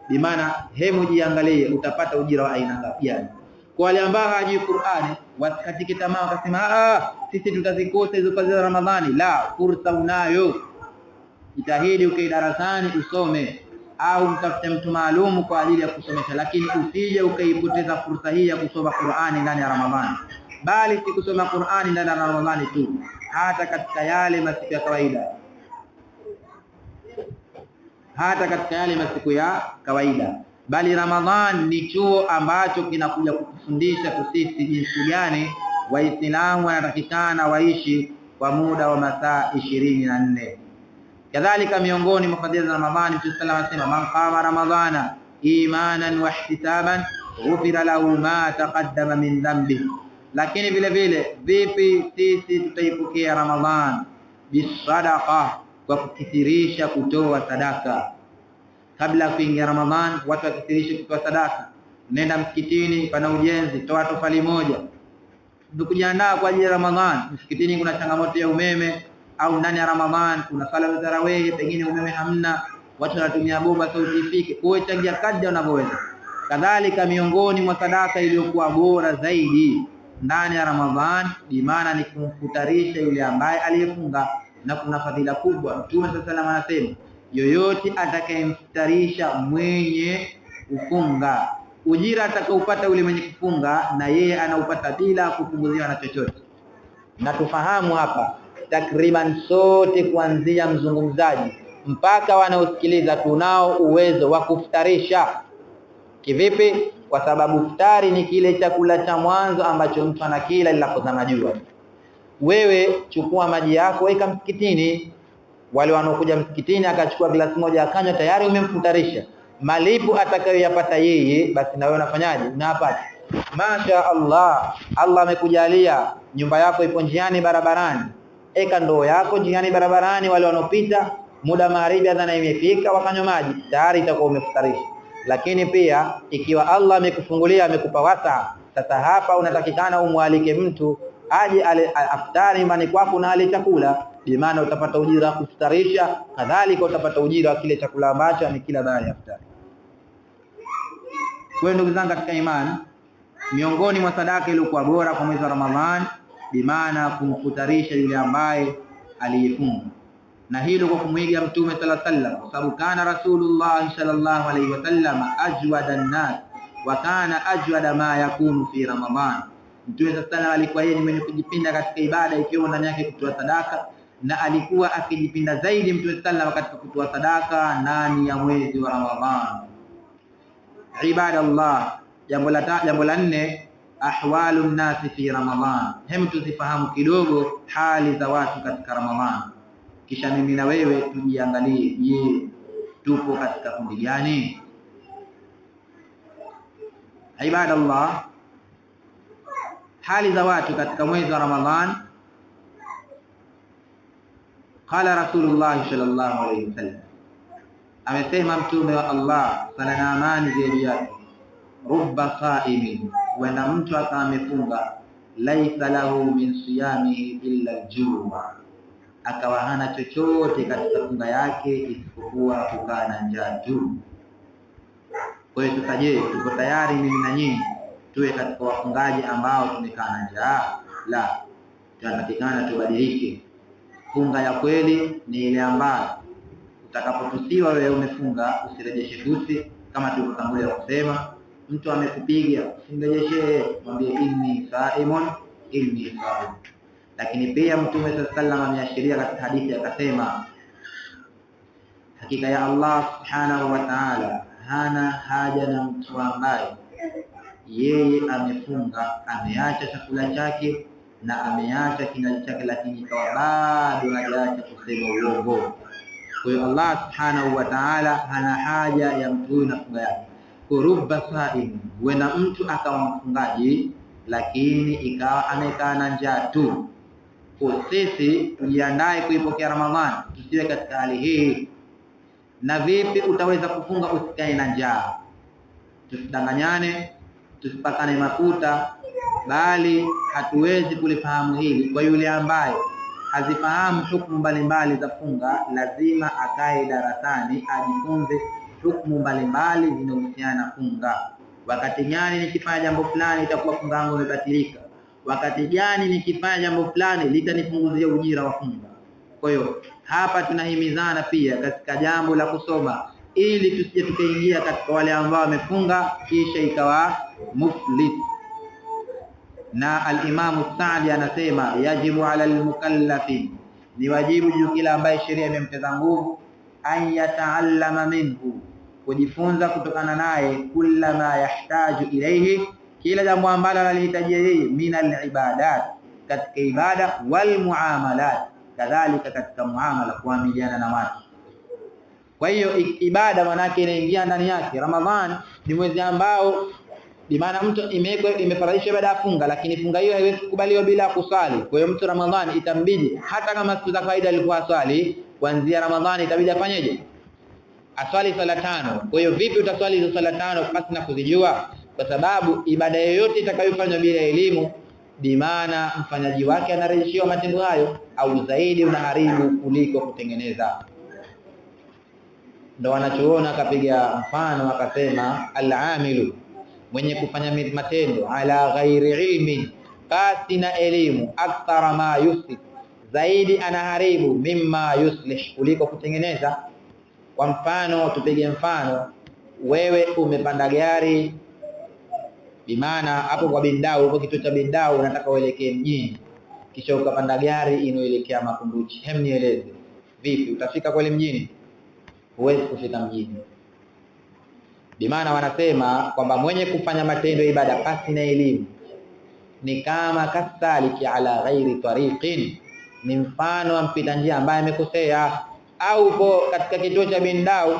bimaana hemu jiangalie utapata ujira wa aina ngapi. Yani kwa wale ambao hawajui Qur'ani wasikatike tamaa wakasema sisi tutazikosa hizo fadhila za Ramadhani. La, fursa unayo, jitahidi ukae darasani usome, au mtafute mtu maalumu kwa ajili ya kusomesha, lakini usije ukaipoteza fursa hii ya kusoma Qur'ani ndani ya Ramadhani. Bali si kusoma Qur'ani ndani ya Ramadhani tu, hata katika yale masiku ya kawaida, hata katika yale masiku ya kawaida. Bali Ramadhan ni chuo ambacho kinakuja kutufundisha sisi jinsi gani Waislamu wanatakikana waishi kwa muda wa masaa 24. Kadhalika miongoni mwa fadhila za Ramadhani, Mtume sallallahu alayhi wasallam anasema man qama ramadhana imanan wa ihtisaban ghufira lahu ma taqaddama min dhanbi. Lakini vile vile vipi sisi tutaipokea Ramadhan? Bisadaqa, kwa kukithirisha kutoa sadaka. Kabla ya kuingia Ramadhan, watu wakithirishe kutoa sadaka. Nenda msikitini, pana ujenzi, toa tofali moja. Tukujiandaa kwa ajili ya Ramadhan, msikitini kuna changamoto ya umeme, au ndani ya Ramadhan kuna sala za tarawih, pengine umeme hamna, watu wanatumia bomba, sauti ifike. Kwa hiyo changia kadri unavyoweza. Kadhalika miongoni mwa sadaka iliyokuwa bora zaidi ndani ya Ramadhan, bimaana ni kumfutarisha yule ambaye aliyefunga, na kuna fadhila kubwa. Mtume sallallahu alayhi wasallam anasema yoyote atakayemfutarisha mwenye kufunga, ujira atakaopata yule mwenye kufunga na yeye anaupata bila kupunguziwa na chochote. Na tufahamu hapa takriban sote kuanzia mzungumzaji mpaka wanaosikiliza tunao uwezo wa kufutarisha. Kivipi? Kwa sababu futari ni kile chakula cha mwanzo ambacho mtu anakila linapozama jua. Wewe chukua maji yako weka msikitini, wale wanaokuja msikitini akachukua glasi moja akanywa, tayari umemfutarisha. Malipo atakayoyapata yeye, basi na wewe unafanyaje? Unapata. Masha Allah, Allah amekujalia nyumba yako ipo njiani barabarani, eka ndoo yako njiani barabarani, wale wanaopita muda magharibi adhana imefika, wakanywa maji, tayari itakuwa umefutarisha. Lakini pia ikiwa Allah amekufungulia amekupa wasaa, sasa hapa unatakikana umwalike mtu aje aftari nyumbani kwako na ale chakula, bimaana utapata ujira wa kufutarisha, kadhalika utapata ujira wa kile chakula ambacho amekila baada ya iftari. Kwa hiyo ndugu zangu katika imani, miongoni mwa sadaka iliyokuwa bora kwa mwezi wa Ramadhan, bimaana kumfutarisha yule ambaye aliyefunga, na hilo kwa kumwiga Mtume sallallahu alaihi wasallam, kwa sababu kana Rasulullah sallallahu alaihi wasallam ajwada an-nas wa kana ajwada ma yakunu fi Ramadhan. Mtume sallallahu alaihi wasallam alikuwa yeye ni mwenye kujipinda katika ibada, ikiwemo ndani yake kutoa sadaka, na alikuwa akijipinda zaidi Mtume sallallahu alaihi wasallam katika kutoa sadaka ndani ya mwezi wa Ramadhan. Ibadallah, jambo la nne, ahwalu nnasi fi Ramadhan. Hem, tuzifahamu kidogo hali za watu katika Ramadhan, kisha mimi na wewe tujiangalie, je, tupo katika kundi gani? Ibadallah, hali za watu katika mwezi wa Ramadhan. Qala Rasulullah sallallahu alayhi wasallam, amesema Mtume wa Allah sala na amani ziwe juu yake, rubba saimin, huenda mtu akawa amefunga, laisa lahu min siyamihi illa aljuu, akawa hana chochote katika funga yake isipokuwa kukaa na njaa tu. Kwa hiyo sasa, je, tuko tayari mimi na nyinyi tuwe katika wafungaji ambao tumekaa na njaa? La, tunatakikana tubadilike. Funga ya kweli ni ile ambayo utakapotusiwa wewe umefunga, usirejeshe tusi, kama tulivyotangulia kusema. Mtu amekupiga usimrejeshee, mwambie inni saimun, inni saim. Lakini pia Mtume sallallahu alaihi wasallam ameashiria katika hadithi akasema, hakika ya Allah subhanahu wa ta'ala hana haja na mtu ambaye yeye amefunga, ameacha chakula chake na ameacha kinywaji chake, lakini ikawa bado hajaacha kusema uongo. Kwa hiyo Allah subhanahu wa ta'ala hana haja ya mtu huyu na funga yake. Rubba saim, huenda mtu akawa mfungaji lakini ikawa amekaa na njaa tu. Kwa sisi tujiandae kuipokea Ramadhani, tusiwe katika hali hii. Na vipi utaweza kufunga usikae na njaa? Tusidanganyane, tusipakane mafuta, bali hatuwezi kulifahamu hili. Kwa yule ambaye hazifahamu hukumu mbalimbali za funga, lazima akae darasani ajifunze hukumu mbalimbali zinazohusiana na funga. Wakati gani nikifanya jambo fulani itakuwa funga yangu imebatilika? Wakati gani nikifanya jambo fulani litanipunguzia ujira wa funga? Kwa hiyo hapa tunahimizana pia katika jambo la kusoma, ili tusije tukaingia katika wale ambao wamefunga kisha ikawa muflis. Na al-Imamu Saadi anasema yajibu ala al-mukallafi, ni wajibu juu kila ambaye sheria imemteza nguvu, an yataallama minhu, kujifunza kutokana naye, kulla ma yahtaju ilayhi, kila jambo ambalo analihitajia yeye, min al-ibadat, katika ibada, wal muamalat, kadhalika katika muamala, kuamiliana na watu. Kwa hiyo ibada manake inaingia ndani yake. Ramadhan ni mwezi ambao bimaana mtu imewekwa, imefaradhishwa ibada ya funga, lakini funga hiyo haiwezi kukubaliwa bila kusali. Kwa hiyo mtu Ramadhani itambidi, hata kama siku za kawaida alikuwa aswali, kuanzia Ramadhani itabidi afanyeje? Aswali swala tano. Kwa hiyo vipi utaswali hizo swala tano pasi na kuzijua? Kwa sababu ibada yoyote itakayofanywa bila elimu, bimaana mfanyaji wake anarejeshewa matendo hayo, au zaidi unaharibu kuliko kutengeneza. Ndo wanachuona akapiga mfano akasema, al-amilu, mwenye kufanya matendo ala ghairi ilmin, pasi na elimu, akthara ma yufsid, zaidi anaharibu, mimma yuslih, kuliko kutengeneza. Kwa mfano, tupige mfano, wewe umepanda gari, bimaana hapo kwa Bindau, uko kituo cha Bindau, unataka uelekee mjini, kisha ukapanda gari inayoelekea Makunduchi. Hem, nieleze vipi utafika kweli mjini? Huwezi kufika mjini. Bimaana wanasema kwamba mwenye kufanya matendo ya ibada pasi na elimu ni kama kasaliki ala ghairi tariqin, ni mfano wa mpita njia ambaye amekosea. Au upo katika kituo cha Bindau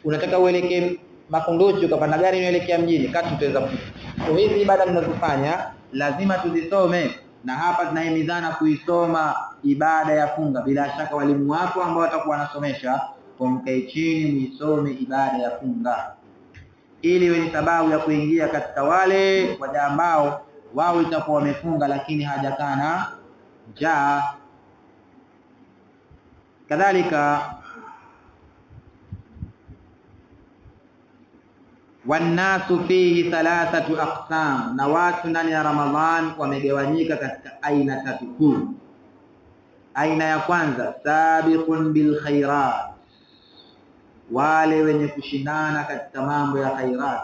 unataka uelekee Makunduchi, ukapanda gari inaelekea mjini, kati utaweza kufika. Kwa hizi ibada mnazofanya lazima tuzisome, na hapa tunahimizana kuisoma ibada ya funga. Bila shaka walimu wako ambao watakuwa wanasomesha, kwa mkae chini muisome ibada ya funga, ili iwe ni sababu ya kuingia katika wale waja ambao wao itakuwa wamefunga lakini hawajakaa na njaa. Kadhalika wannasu fihi thalathatu aqsam, na watu ndani ya Ramadhan wamegawanyika katika aina tatu kuu. Aina ya kwanza, sabiqun bil khairat, wale wenye kushindana katika mambo ya khairat.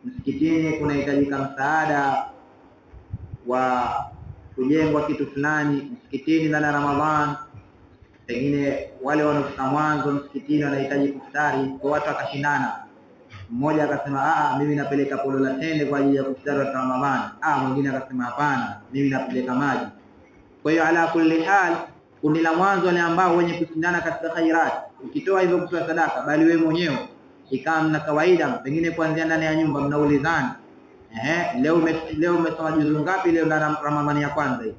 Msikitini kunahitajika msaada wa kujengwa kitu fulani msikitini ndani ya Ramadhan, pengine wale wanaofika mwanzo msikitini wanahitaji kufutari, kwa watu wakashindana. Mmoja akasema mimi napeleka polo la tende kwa ajili ya kufutari wa Ramadhani. Mwingine akasema hapana, mimi napeleka maji. Kwa hiyo ala kulli hal, kundi la mwanzo wale ambao wenye kushindana katika khairat, ukitoa hivyo kutoa sadaka, bali wewe mwenyewe ikawa mna kawaida, pengine kuanzia ndani ya nyumba mnaulizana, leo umesoma juzu ngapi leo ndani Ramadhani ya kwanza hii?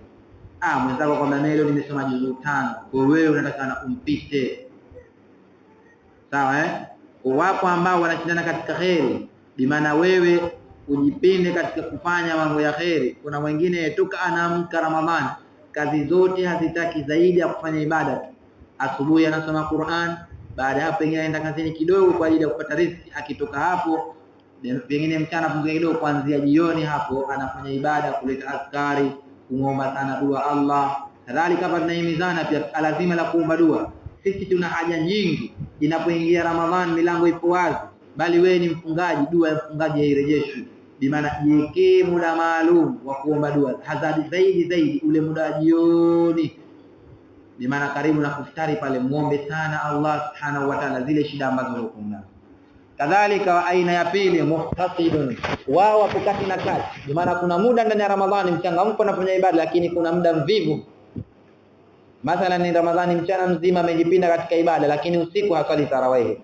Mwenzako kwamba mimi leo nimesoma juzu 5. Kwa wewe unataka umpite. Sawa Wapo ambao wanashindana katika kheri, bimaana wewe ujipinde katika kufanya mambo ya kheri. Kuna mwingine toka anaamka Ramadhani kazi zote hazitaki zaidi ya kufanya ibada tu. Asubuhi anasoma Qur'an, baada hapo pengine anaenda kazini kidogo kwa ajili ya kupata riziki, akitoka hapo pengine mchana pumzika kidogo, kuanzia jioni hapo anafanya ibada, kuleta askari, kumuomba sana dua Allah. Kadhalika hapa tunahimizana pia lazima la kuomba dua. Sisi tuna haja nyingi, inapoingia Ramadhan milango ipo wazi, bali wewe ni mfungaji, dua ya mfungaji hairejeshwi. Bimaana jiwekee muda maalum wa kuomba dua, hazadi zaidi zaidi ule muda wa jioni, bimaana karibu na kufutari pale, muombe sana Allah subhanahu wa ta'ala zile shida ambazo uko nazo. Kadhalika aina ya pili, muhtasidun, wao wako kati na kati. Bimaana kuna muda ndani ya Ramadhani mchangamko anafanya ibada, lakini kuna muda mvivu. Mathalan ni Ramadhani mchana mzima amejipinda katika ibada, lakini usiku haswali tarawih.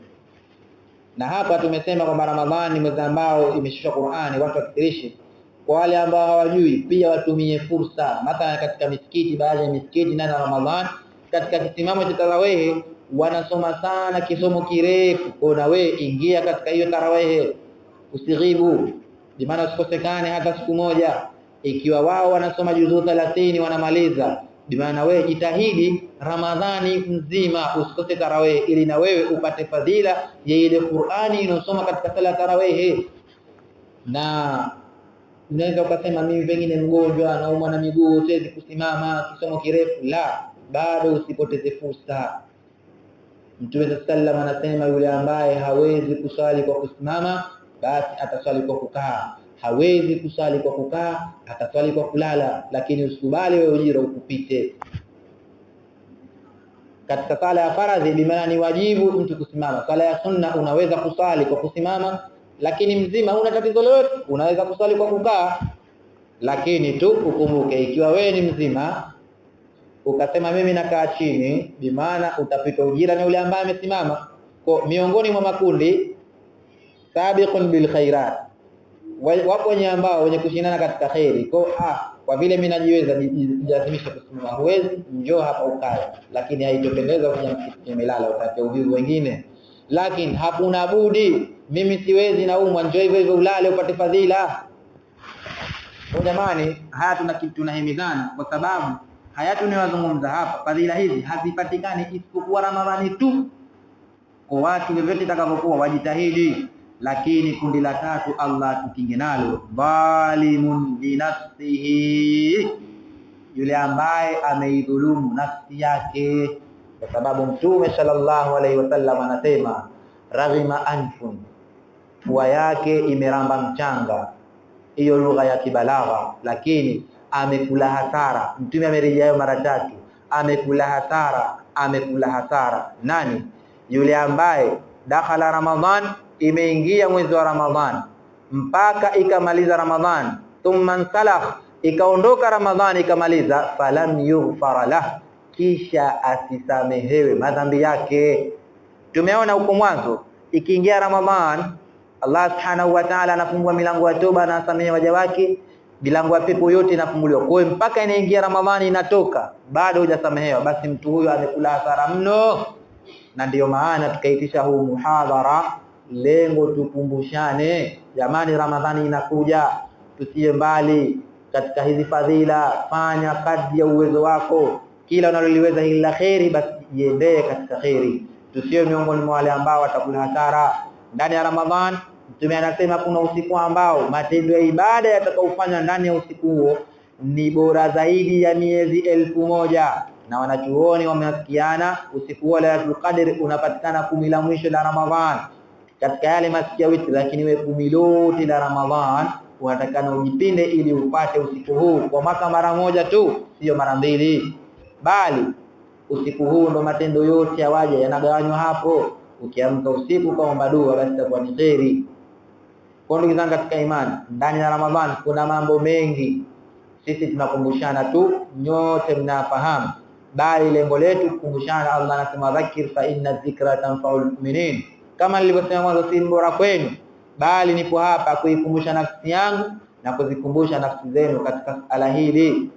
Na hapa tumesema kwamba Ramadhani mwezi ambao imeshushwa Qur'ani, watu wakitirishi. Kwa wale ambao hawajui pia watumie fursa, mathalan katika misikiti, baadhi ya misikiti ndani ya Ramadhani katika kisimamo cha tarawih wanasoma sana kisomo kirefu. Kwa na wewe ingia katika hiyo tarawih, usighibu, bimaana usikosekane hata siku moja. Ikiwa wao wanasoma juzuu 30 wanamaliza, bimaana wewe jitahidi Ramadhani mzima usikose tarawih, ili na wewe upate fadhila ya ile Qur'ani inayosoma katika sala tarawih. Na unaweza ukasema mimi pengine mgonjwa, naumwa na miguu, siwezi kusimama kisomo kirefu. La, bado usipoteze fursa. Mtume sallam anasema yule ambaye hawezi kuswali kwa kusimama basi ataswali kwa kukaa, hawezi kuswali kwa kukaa ataswali kwa kulala, lakini usikubali wewe ujira ukupite. Katika sala ya faradhi bimaana ni wajibu mtu kusimama. Sala ya sunna unaweza kuswali kwa kusimama, lakini mzima huna tatizo lolote, unaweza kuswali kwa kukaa. Lakini tu ukumbuke, ikiwa wewe ni mzima ukasema mimi nakaa chini, bimaana utapita ujira na yule ambaye amesimama. Kwa miongoni mwa makundi sabiqun bil khairat, wapo wenye ambao wenye kushindana katika khairi. Kwa kwa vile mimi najiweza, jilazimisha kusimama, huwezi, njoo hapa ukae, lakini haitopendeza kuja msikitini umelala, utatia uvivu wengine. Lakini hakuna budi, mimi siwezi, naumwa, njoo hivyo hivyo ulale upate fadhila. Kwa jamani, haya tunahimizana kwa sababu haya tunayozungumza hapa, fadhila hizi hazipatikani isipokuwa Ramadhani tu. Kwa watu vyovyote itakavyokuwa wajitahidi. Lakini kundi la tatu Allah tukinge nalo, dhalimun binafsihi, yule ambaye ameidhulumu nafsi yake. Kwa sababu Mtume sallallahu alaihi wasallam anasema raghima anfun, pua yake imeramba mchanga. Hiyo lugha ya kibalagha, lakini amekula hasara. Mtume amerejea mara tatu, amekula hasara, amekula hasara. Nani? Yule ambaye dakhala Ramadhan, imeingia mwezi wa Ramadhan mpaka ikamaliza Ramadhan, thumma nsalakh, ikaondoka Ramadhan ikamaliza, falam yughfara lah, kisha asisamehewe madhambi yake. Tumeona huko mwanzo, ikiingia Ramadhan Allah subhanahu wa ta'ala anafungua milango ya toba na asamehe waja wake, milango ya pepo yote inafunguliwa. Kwa hiyo mpaka inaingia Ramadhani inatoka bado hujasamehewa, basi mtu huyo amekula hasara mno. Na ndiyo maana tukaitisha huu muhadhara, lengo tukumbushane, jamani, Ramadhani inakuja, tusiye mbali katika hizi fadhila. Fanya kadri ya uwezo wako, kila unaloliweza hili la kheri, basi jiendee katika kheri, tusiwe miongoni mwa wale ambao watakula hasara ndani ya Ramadhan. Mtume anasema kuna usiku ambao matendo ya ibada yatakaofanywa ndani ya usiku huo ni bora zaidi ya miezi 1000. Na wanachuoni wameafikiana usiku wa Lailatul Qadr unapatikana 10 la mwisho la Ramadhan, katika yale masiku ya witri. Lakini wewe 10 lote la Ramadhan unatakana ujipinde ili upate usiku huu kwa mwaka mara moja tu, sio mara mbili. Bali usiku huu ndo matendo yote ya waja yanagawanywa hapo. Ukiamka usiku kaomba dua, basi itakuwa ni kheri. Kwa ndugu zangu katika imani, ndani ya Ramadhan kuna mambo mengi, sisi tunakumbushana tu, nyote mnafahamu, bali lengo letu kukumbushana. Allah anasema dhakir fa inna dhikra tanfa'ul mu'minin. Kama nilivyosema mwanzo, si bora kwenu, bali nipo hapa kuikumbusha nafsi yangu na kuzikumbusha nafsi zenu katika sala hili.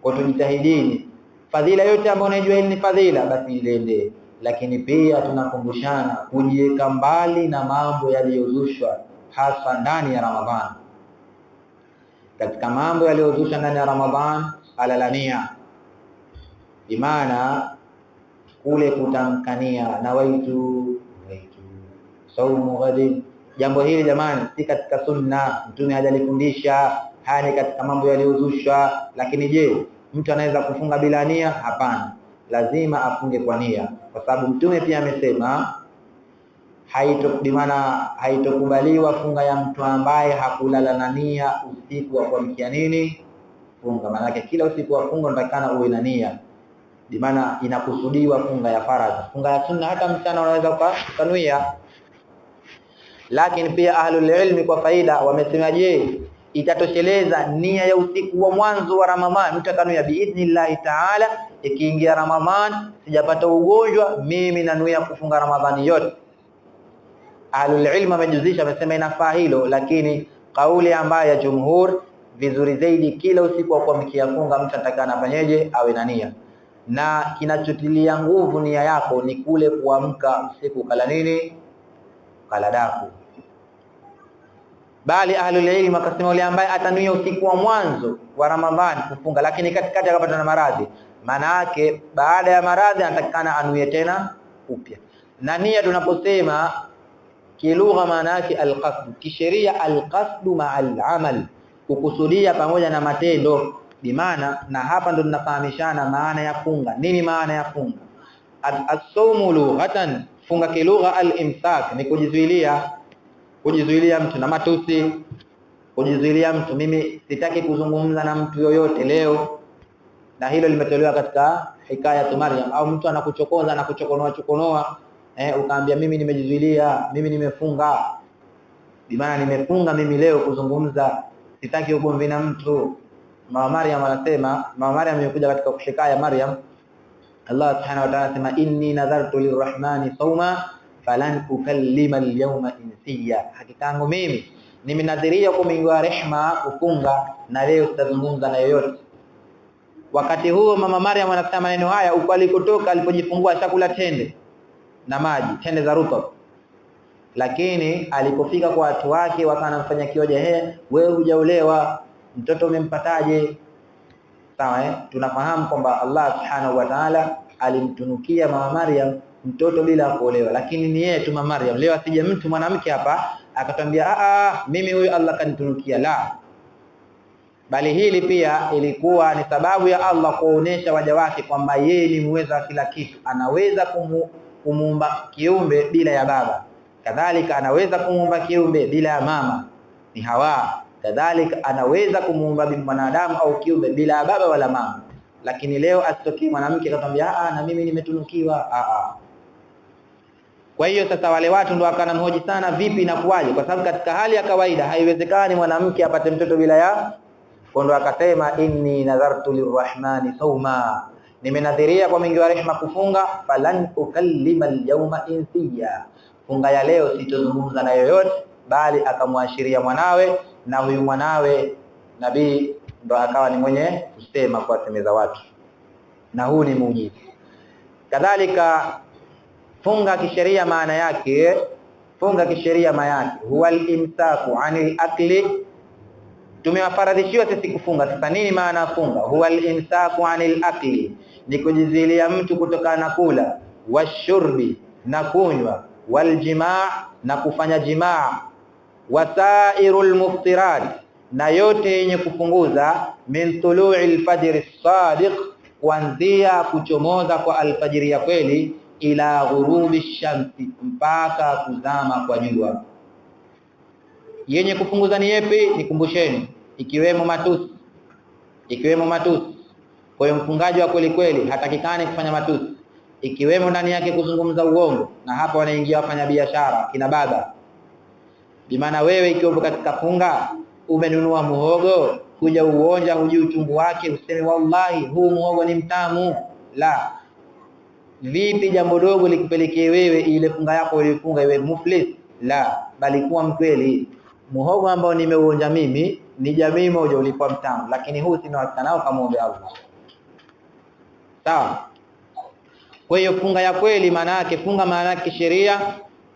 Kwa tujitahidini, fadhila yote ambayo unajua hili ni fadhila, basi ilende. Lakini pia tunakumbushana kujiweka mbali na mambo yaliyozushwa hasa ndani ya Ramadhan. Katika mambo yaliyozushwa ndani ya Ramadhan, alalania, bimaana kule kutamkania na waitu saumu ghadin. Jambo hili jamani, si katika sunna, Mtume hajalifundisha. Haya ni katika mambo yaliyozushwa. Lakini je, mtu anaweza kufunga bila nia? Hapana, lazima afunge kwa nia, kwa sababu Mtume pia amesema haitokubaliwa funga ya mtu ambaye hakulala na nia usiku wa kuamkia nini funga. Maana yake kila usiku wa funga unatakana uwe na nia, bimaana inakusudiwa funga ya faradhi. Funga ya sunna hata mchana unaweza ukanuia. Lakini pia ahlul ilmi kwa faida wamesema, je, itatosheleza nia ya usiku wa mwanzo wa Ramadhan? Mtu akanuia biidhnillahi taala, ikiingia Ramadhan sijapata ugonjwa, mimi nanuia kufunga Ramadhani yote. Ahlul ilm wamejuzisha, wamesema inafaa hilo, lakini kauli ambayo ya jumhur vizuri zaidi, kila usiku wa kuamkia funga mtu atakana afanyeje? Awe na nia. Na kinachotilia nguvu nia yako ni kule kuamka usiku kala nini, kala daku. Bali ahlul ilm akasema yule ambaye atanuia usiku wa mwanzo wa Ramadhani kufunga, lakini katikati akapata na maradhi, maana yake baada ya maradhi anatakikana anuie tena upya. Na nia tunaposema kilugha maana yake alqasd, kisheria alqasdu ma'al amal, kukusudia pamoja na matendo. Bimaana, na hapa ndo tunafahamishana maana ya funga. Nini maana ya funga? As-sawmu lughatan, funga kilugha al-imsak ni kujizuilia, kujizuilia mtu na matusi, kujizuilia mtu, mimi sitaki kuzungumza na mtu yoyote leo. Na hilo limetolewa katika hikaya tu Maryam, au mtu anakuchokoza na kuchokonoa chokonoa, ukaambia mimi nimejizuilia, mimi nimefunga, bimaana nimefunga mimi leo kuzungumza, sitaki ugomvi na mtu. Mama Maryam anasema, Mama Maryam imekuja katika hikaya Maryam, Allah subhanahu wa ta'ala anasema inni nadhartu lirrahmani sawma Falan ukallima alyawma insiya, hakika yangu mimi nimenadhiria kwa mwingi wa rehma kufunga, na leo sitazungumza na yoyote. Wakati huo mama Maryam anasema maneno haya, uko alikotoka alipojifungua chakula tende na maji, tende za rutab. Lakini alipofika kwa watu wake wakanamfanya kioja, he, wewe hujaolewa, mtoto umempataje? Sawa, eh? Tunafahamu kwamba Allah subhanahu wa ta'ala alimtunukia mama Maryam mtoto bila kuolewa, lakini ni yeye tu mama Maryam. Leo asije mtu mwanamke hapa akatwambia a mimi huyu Allah kanitunukia, la, bali hili pia ilikuwa ni sababu ya Allah kuonesha waja wake kwamba yeye ni muweza wa kila kitu, anaweza kumuumba kiumbe bila ya baba, kadhalika anaweza kumuumba kiumbe bila ya mama, ni Hawa, kadhalika anaweza kumuumba mwanadamu au kiumbe bila ya baba wala mama. Lakini leo asitokee mwanamke akatwambia a na mimi nimetunukiwa, a. Kwa hiyo sasa wale watu ndo wakanamhoji sana, vipi inakuwaje? Kwa sababu katika hali ya kawaida haiwezekani mwanamke apate mtoto bila ya kondo. Akasema inni nadhartu lirrahmani sawma, nimenadhiria kwa mwingi wa rehma kufunga. Falan ukallima alyawma insiya, funga ya leo sitozungumza na yoyote, bali akamwashiria mwanawe, na huyu mwanawe nabii ndo akawa ni mwenye kusema kuwasemeza watu, na huu ni muujiza. Kadhalika funga kisheria maana yake, funga kisheria maana yake huwa al-imsaku anil akli. Tumewafaradhishiwa sisi kufunga. Sasa nini maana ya funga? Huwa al-imsaku anil akli, ni kujizilia mtu kutokana na kula, washurbi, na kunywa, waljimaa, na kufanya jimaa, wasairul muftirat, na yote yenye kupunguza, min tului alfajri sadiq, kuanzia kuchomoza kwa alfajiri ya kweli, ila ghurubi shamsi, mpaka kuzama kwa jua. Yenye kupunguza ni yepi? Nikumbusheni, ikiwemo matusi, ikiwemo matusi. Kwa hiyo mfungaji wa kweli kweli hatakikani kufanya matusi, ikiwemo ndani yake kuzungumza uongo, na hapa wanaingia wafanyabiashara kina baba. Bimaana wewe ikiwa katika funga umenunua muhogo, kuja uonja, hujui uchungu wake, useme wallahi huu muhogo ni mtamu. La, vipi jambo dogo likupelekee wewe ile funga yako uliyofunga iwe muflis? La, bali kuwa mkweli. Muhogo ambao nimeuonja mimi ni jamii moja, ulikuwa mtamu, lakini huu sina hakika nao, kamuombe Allah. Sawa. Kwa hiyo funga ya kweli maana yake, funga maana yake sheria,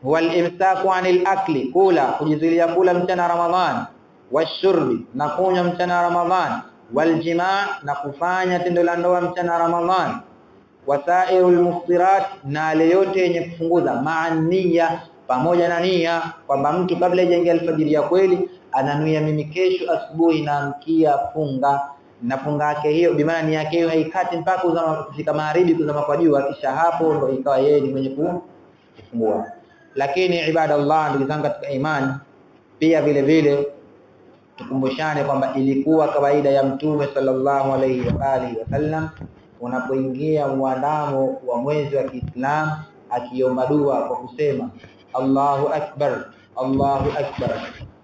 wal imsaku anil akli, kula, kujizuilia kula mchana Ramadhan, washurbi, na kunywa mchana Ramadhan, waljimaa, na kufanya tendo la ndoa mchana Ramadhan, wasairul muftirat, na yale yote yenye kufunguza, maania, pamoja na nia kwamba mtu kabla hajaingia alfajiri ya kweli ananuia, mimi kesho asubuhi naamkia funga, na funga yake hiyo bimaana nia yake hiyo haikati mpaka kuzama, kufika magharibi, kuzama kwa jua, kisha hapo ndo ikawa yeye ni mwenye kufungua. Lakini ibadallah, ndugu zangu katika imani, pia vile vile tukumbushane kwamba ilikuwa kawaida ya Mtume sallallahu alayhi wa alihi wasallam unapoingia muandamo wa mwezi wa Kiislamu akiomba dua kwa kusema Allahu akbar, Allahu akbar,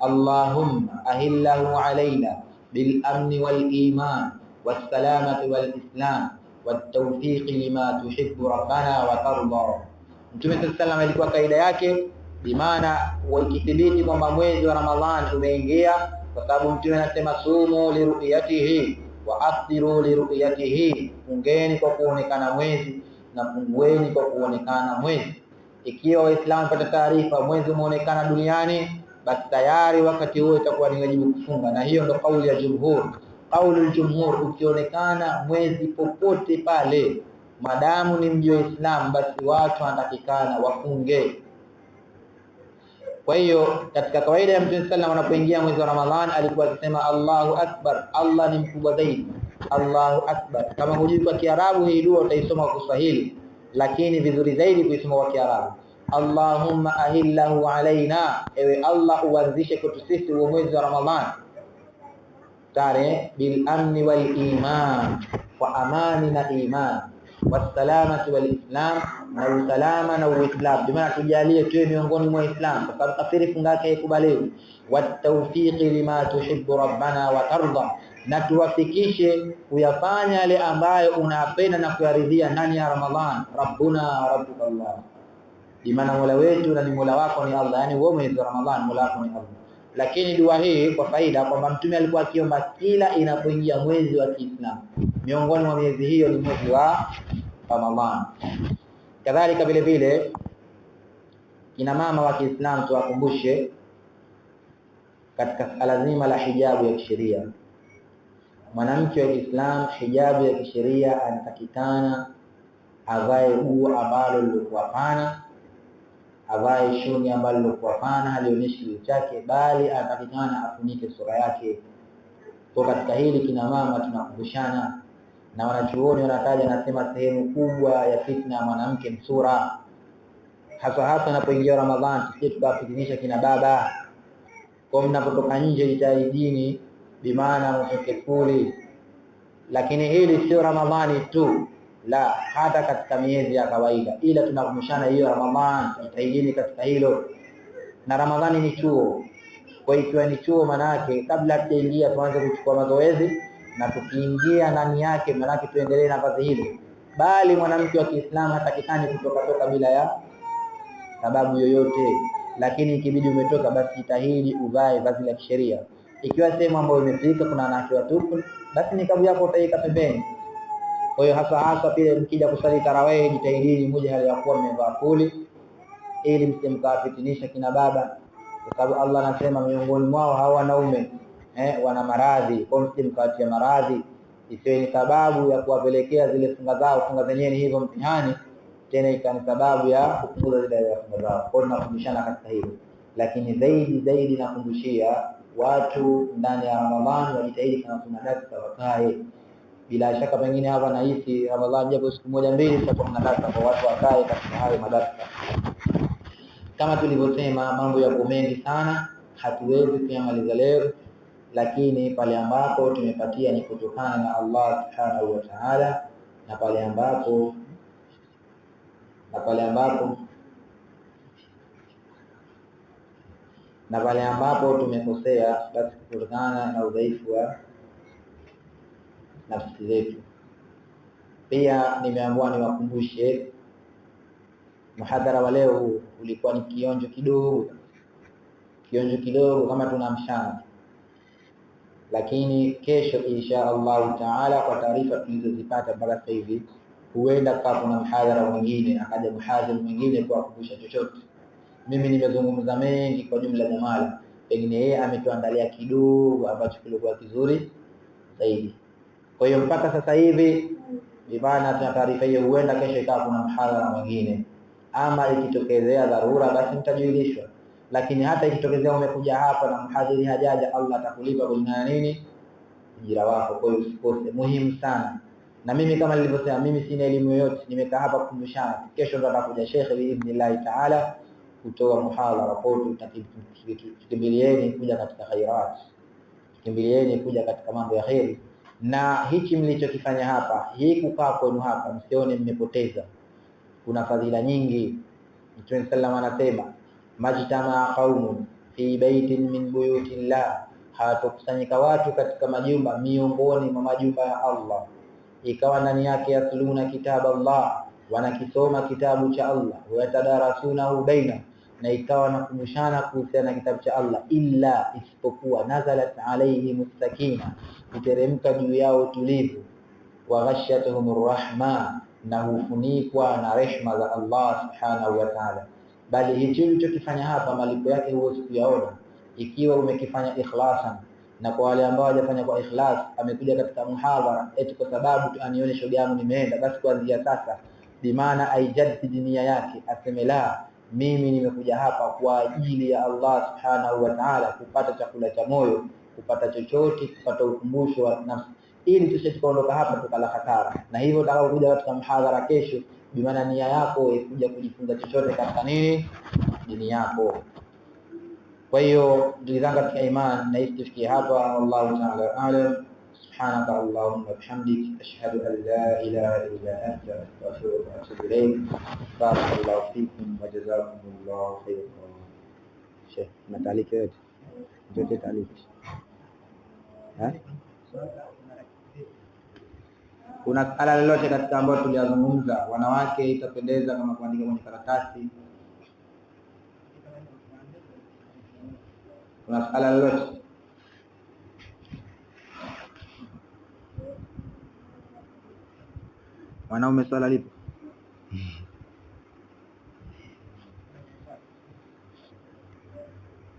Allahumma ahillahu alaina bil amni wal iman wassalamati wal islam wat tawfiqi lima tuhibbu rabbana wa tarda. Mtume sallallahu alayhi wasallam ilikuwa kaida yake, bimaana wakithibiti kwamba mwezi wa Ramadhan umeingia, kwa sababu Mtume anasema sumu liruyatihi wa aftiru liruyatihi, fungeni kwa kuonekana mwezi na fungueni kwa kuonekana mwezi. Ikiwa Waislamu pata taarifa mwezi umeonekana duniani, basi tayari wakati huo itakuwa ni wajibu kufunga, na hiyo ndo kauli ya jumhur. Kauli jumhur, ukionekana mwezi popote pale, madamu ni mji wa Islam, basi watu wanatakikana wafunge. Kwa hiyo katika kawaida ya Mtume sallam anapoingia mwezi wa Ramadhan alikuwa akisema Allahu akbar, Allah ni mkubwa zaidi, Allahu akbar. Kama hujui kwa Kiarabu hii dua utaisoma kwa Kiswahili, lakini vizuri zaidi kuisoma kwa Kiarabu. Allahumma ahillahu alaina, ewe Allah uanzishe kwetu sisi huo mwezi wa Ramadhan tare bil amni wal iman, kwa amani na iman, wassalamati wal islam, na usalama na Uislamu, bimaana tujalie tuwe miongoni mwa Islam, kwa sababu kafiri funga yake haikubaliwi. Watawfiqi lima tuhibbu rabbana wa tarda, na tuwafikishe kuyafanya yale ambayo unapenda na kuyaridhia ndani ya Ramadhan. Rabbuna rabbuka Allah. Bimaana Mola wetu na ni Mola wako ni Allah, yani wewe mwezi wa Ramadhani Mola wako ni Allah. Lakini dua hii kwa faida kwamba Mtume alikuwa akiomba kila inapoingia mwezi wa Kiislamu, miongoni mwa miezi hiyo ni mwezi wa Ramadhani. Kadhalika vile vile kina mama wa Kiislamu tuwakumbushe katika sala zima la hijabu ya kisheria. Mwanamke wa Kiislamu hijabu ya kisheria anatakikana avae guo ambalo lilikuwa pana, avae shuni ambalo lilikuwa pana, halionyeshi kitu chake, bali anatakikana afunike sura yake. Kwa katika hili kina mama tunakumbushana, na wanachuoni wanataja, anasema sehemu kubwa ya fitna ya mwanamke ni sura, hasa hasa anapoingia Ramadhani. Tusije tukawafitinisha kina baba kwa mnapotoka nje, jitahidini bimaana mtoke fuli. Lakini hili sio Ramadhani tu, la hata katika miezi ya kawaida, ila tunakumbushana hiyo Ramadhani, jitahidini katika hilo. Na Ramadhani ni chuo, kwa ikiwa ni chuo, manake kabla hatujaingia tuanze kuchukua mazoezi, na tukiingia ndani yake manake tuendelee na vazi hilo. Bali mwanamke wa Kiislamu hatakikani kutoka toka bila ya sababu yoyote, lakini ikibidi umetoka, basi jitahidi uvae vazi la kisheria. Ikiwa sehemu ambayo imefika kuna wanawake watupu, basi nikabu yako utaiweka pembeni. Kwa hiyo hasa hasa pia mkija kusali tarawih, jitahidini muje hali ya kuwa mmevaa fuli, ili msije mkawafitinisha kina baba, kwa sababu Allah anasema miongoni mwao hawa wanaume wana maradhi. Kwa hiyo msije mkawatia maradhi, isiwe ni sababu ya kuwapelekea zile funga zao. Funga zenyewe ni hivyo mtihani, tena ikawa ni sababu ya kupunguza zile funga zao. Kwa hiyo tunakumbushana katika hilo, lakini zaidi zaidi nakumbushia watu ndani ya Ramadhani wajitahidi kama kuna darsa wakae. Bila shaka pengine hapa nahisi Ramadhani japo siku moja mbili tutakuwa na darsa, kwa watu wakae katika hayo madarsa. Kama tulivyosema, mambo yako mengi sana, hatuwezi kuyamaliza leo, lakini pale ambapo tumepatia ni kutokana na Allah subhanahu wa ta'ala, na pale ambapo na pale ambapo na pale ambapo tumekosea basi kutokana na udhaifu wa nafsi zetu. Pia nimeambiwa niwakumbushe muhadhara wa leo ulikuwa ni kionjo kidogo, kionjo kidogo kama tuna mshana, lakini kesho insha Allahu taala, kwa taarifa tulizozipata mpaka sasa hivi, huenda kukawa kuna mhadhara mwingine, akaja mhadhiri mwingine kuwakumbusha chochote. Mimi nimezungumza mengi kwa jumla jamala, pengine yeye ametuandalia kidogo ambacho kilikuwa kizuri zaidi. Kwa hiyo mpaka sasa hivi bimaana tuna taarifa hiyo, huenda kesho ikawa kuna mhadhara mwingine, ama ikitokezea dharura basi mtajulishwa. Lakini hata ikitokezea umekuja hapa na mhadhiri hajaja, Allah atakulipa kulingana nini ujira wako. Kwa hiyo usikose, muhimu sana. Na mimi kama nilivyosema, mimi sina elimu yoyote, nimekaa hapa kukumbushana. Kesho ndo atakuja shekhe biidhnillahi taala kutoa muhadhara. Kwa hiyo tukimbilieni kuja katika khairat, tukimbilieni kuja katika mambo ya kheri. Na hichi mlichokifanya hapa, hii kukaa kwenu hapa, msione mmepoteza, kuna fadhila nyingi. Mtume sallam anasema majtamaa qaumun fi baitin min buyutillah, hawatokusanyika watu katika majumba miongoni mwa majumba ya Allah, ikawa ndani yake yatluna kitab Allah, wanakisoma kitabu cha Allah, wayatadarasunahu baina, na ikawa wanakumbushana kuhusiana na kitabu cha Allah, illa isipokuwa nazalat alaihim sakina, huteremka juu yao utulivu, wa ghashiyatuhum rahma, na hufunikwa na rehma za Allah subhanahu wa ta'ala. Bali hichi ulichokifanya hapa malipo yake huwezi kuyaona ikiwa umekifanya ikhlasan. Na kwa wale ambao hawajafanya kwa ikhlas, amekuja katika muhadhara eti kwa sababu tu anione shoga yangu nimeenda, basi kuanzia sasa bimaana aijaddid nia yake, aseme la, mimi nimekuja hapa kwa ajili ya Allah subhanahu wa ta'ala, kupata chakula cha moyo, kupata chochote, kupata ukumbusho wa nafsi, ili tusije tukaondoka hapa tukala hasara. Na hivyo utakapokuja katika mhadhara kesho, bimaana nia yako ikuja kujifunza chochote katika nini, dini yako. Kwa hiyo ndugu zangu katika iman, na hisi tufikie hapa. Wallahu ta'ala a'lam. Subhanaka allahumma bihamdik ashhadu an la ilaha illa anta astaghfiruka wa atubu ilayk. Barakallahu fikum wa jazakumullahu khairan. Sheikh, na taaliki yote yote taaliki eh, kuna sala lolote katika ambayo tuliyazungumza? Wanawake itapendeza kama kuandika kwenye karatasi Kuna swala lolote? Wanaume swala lipo?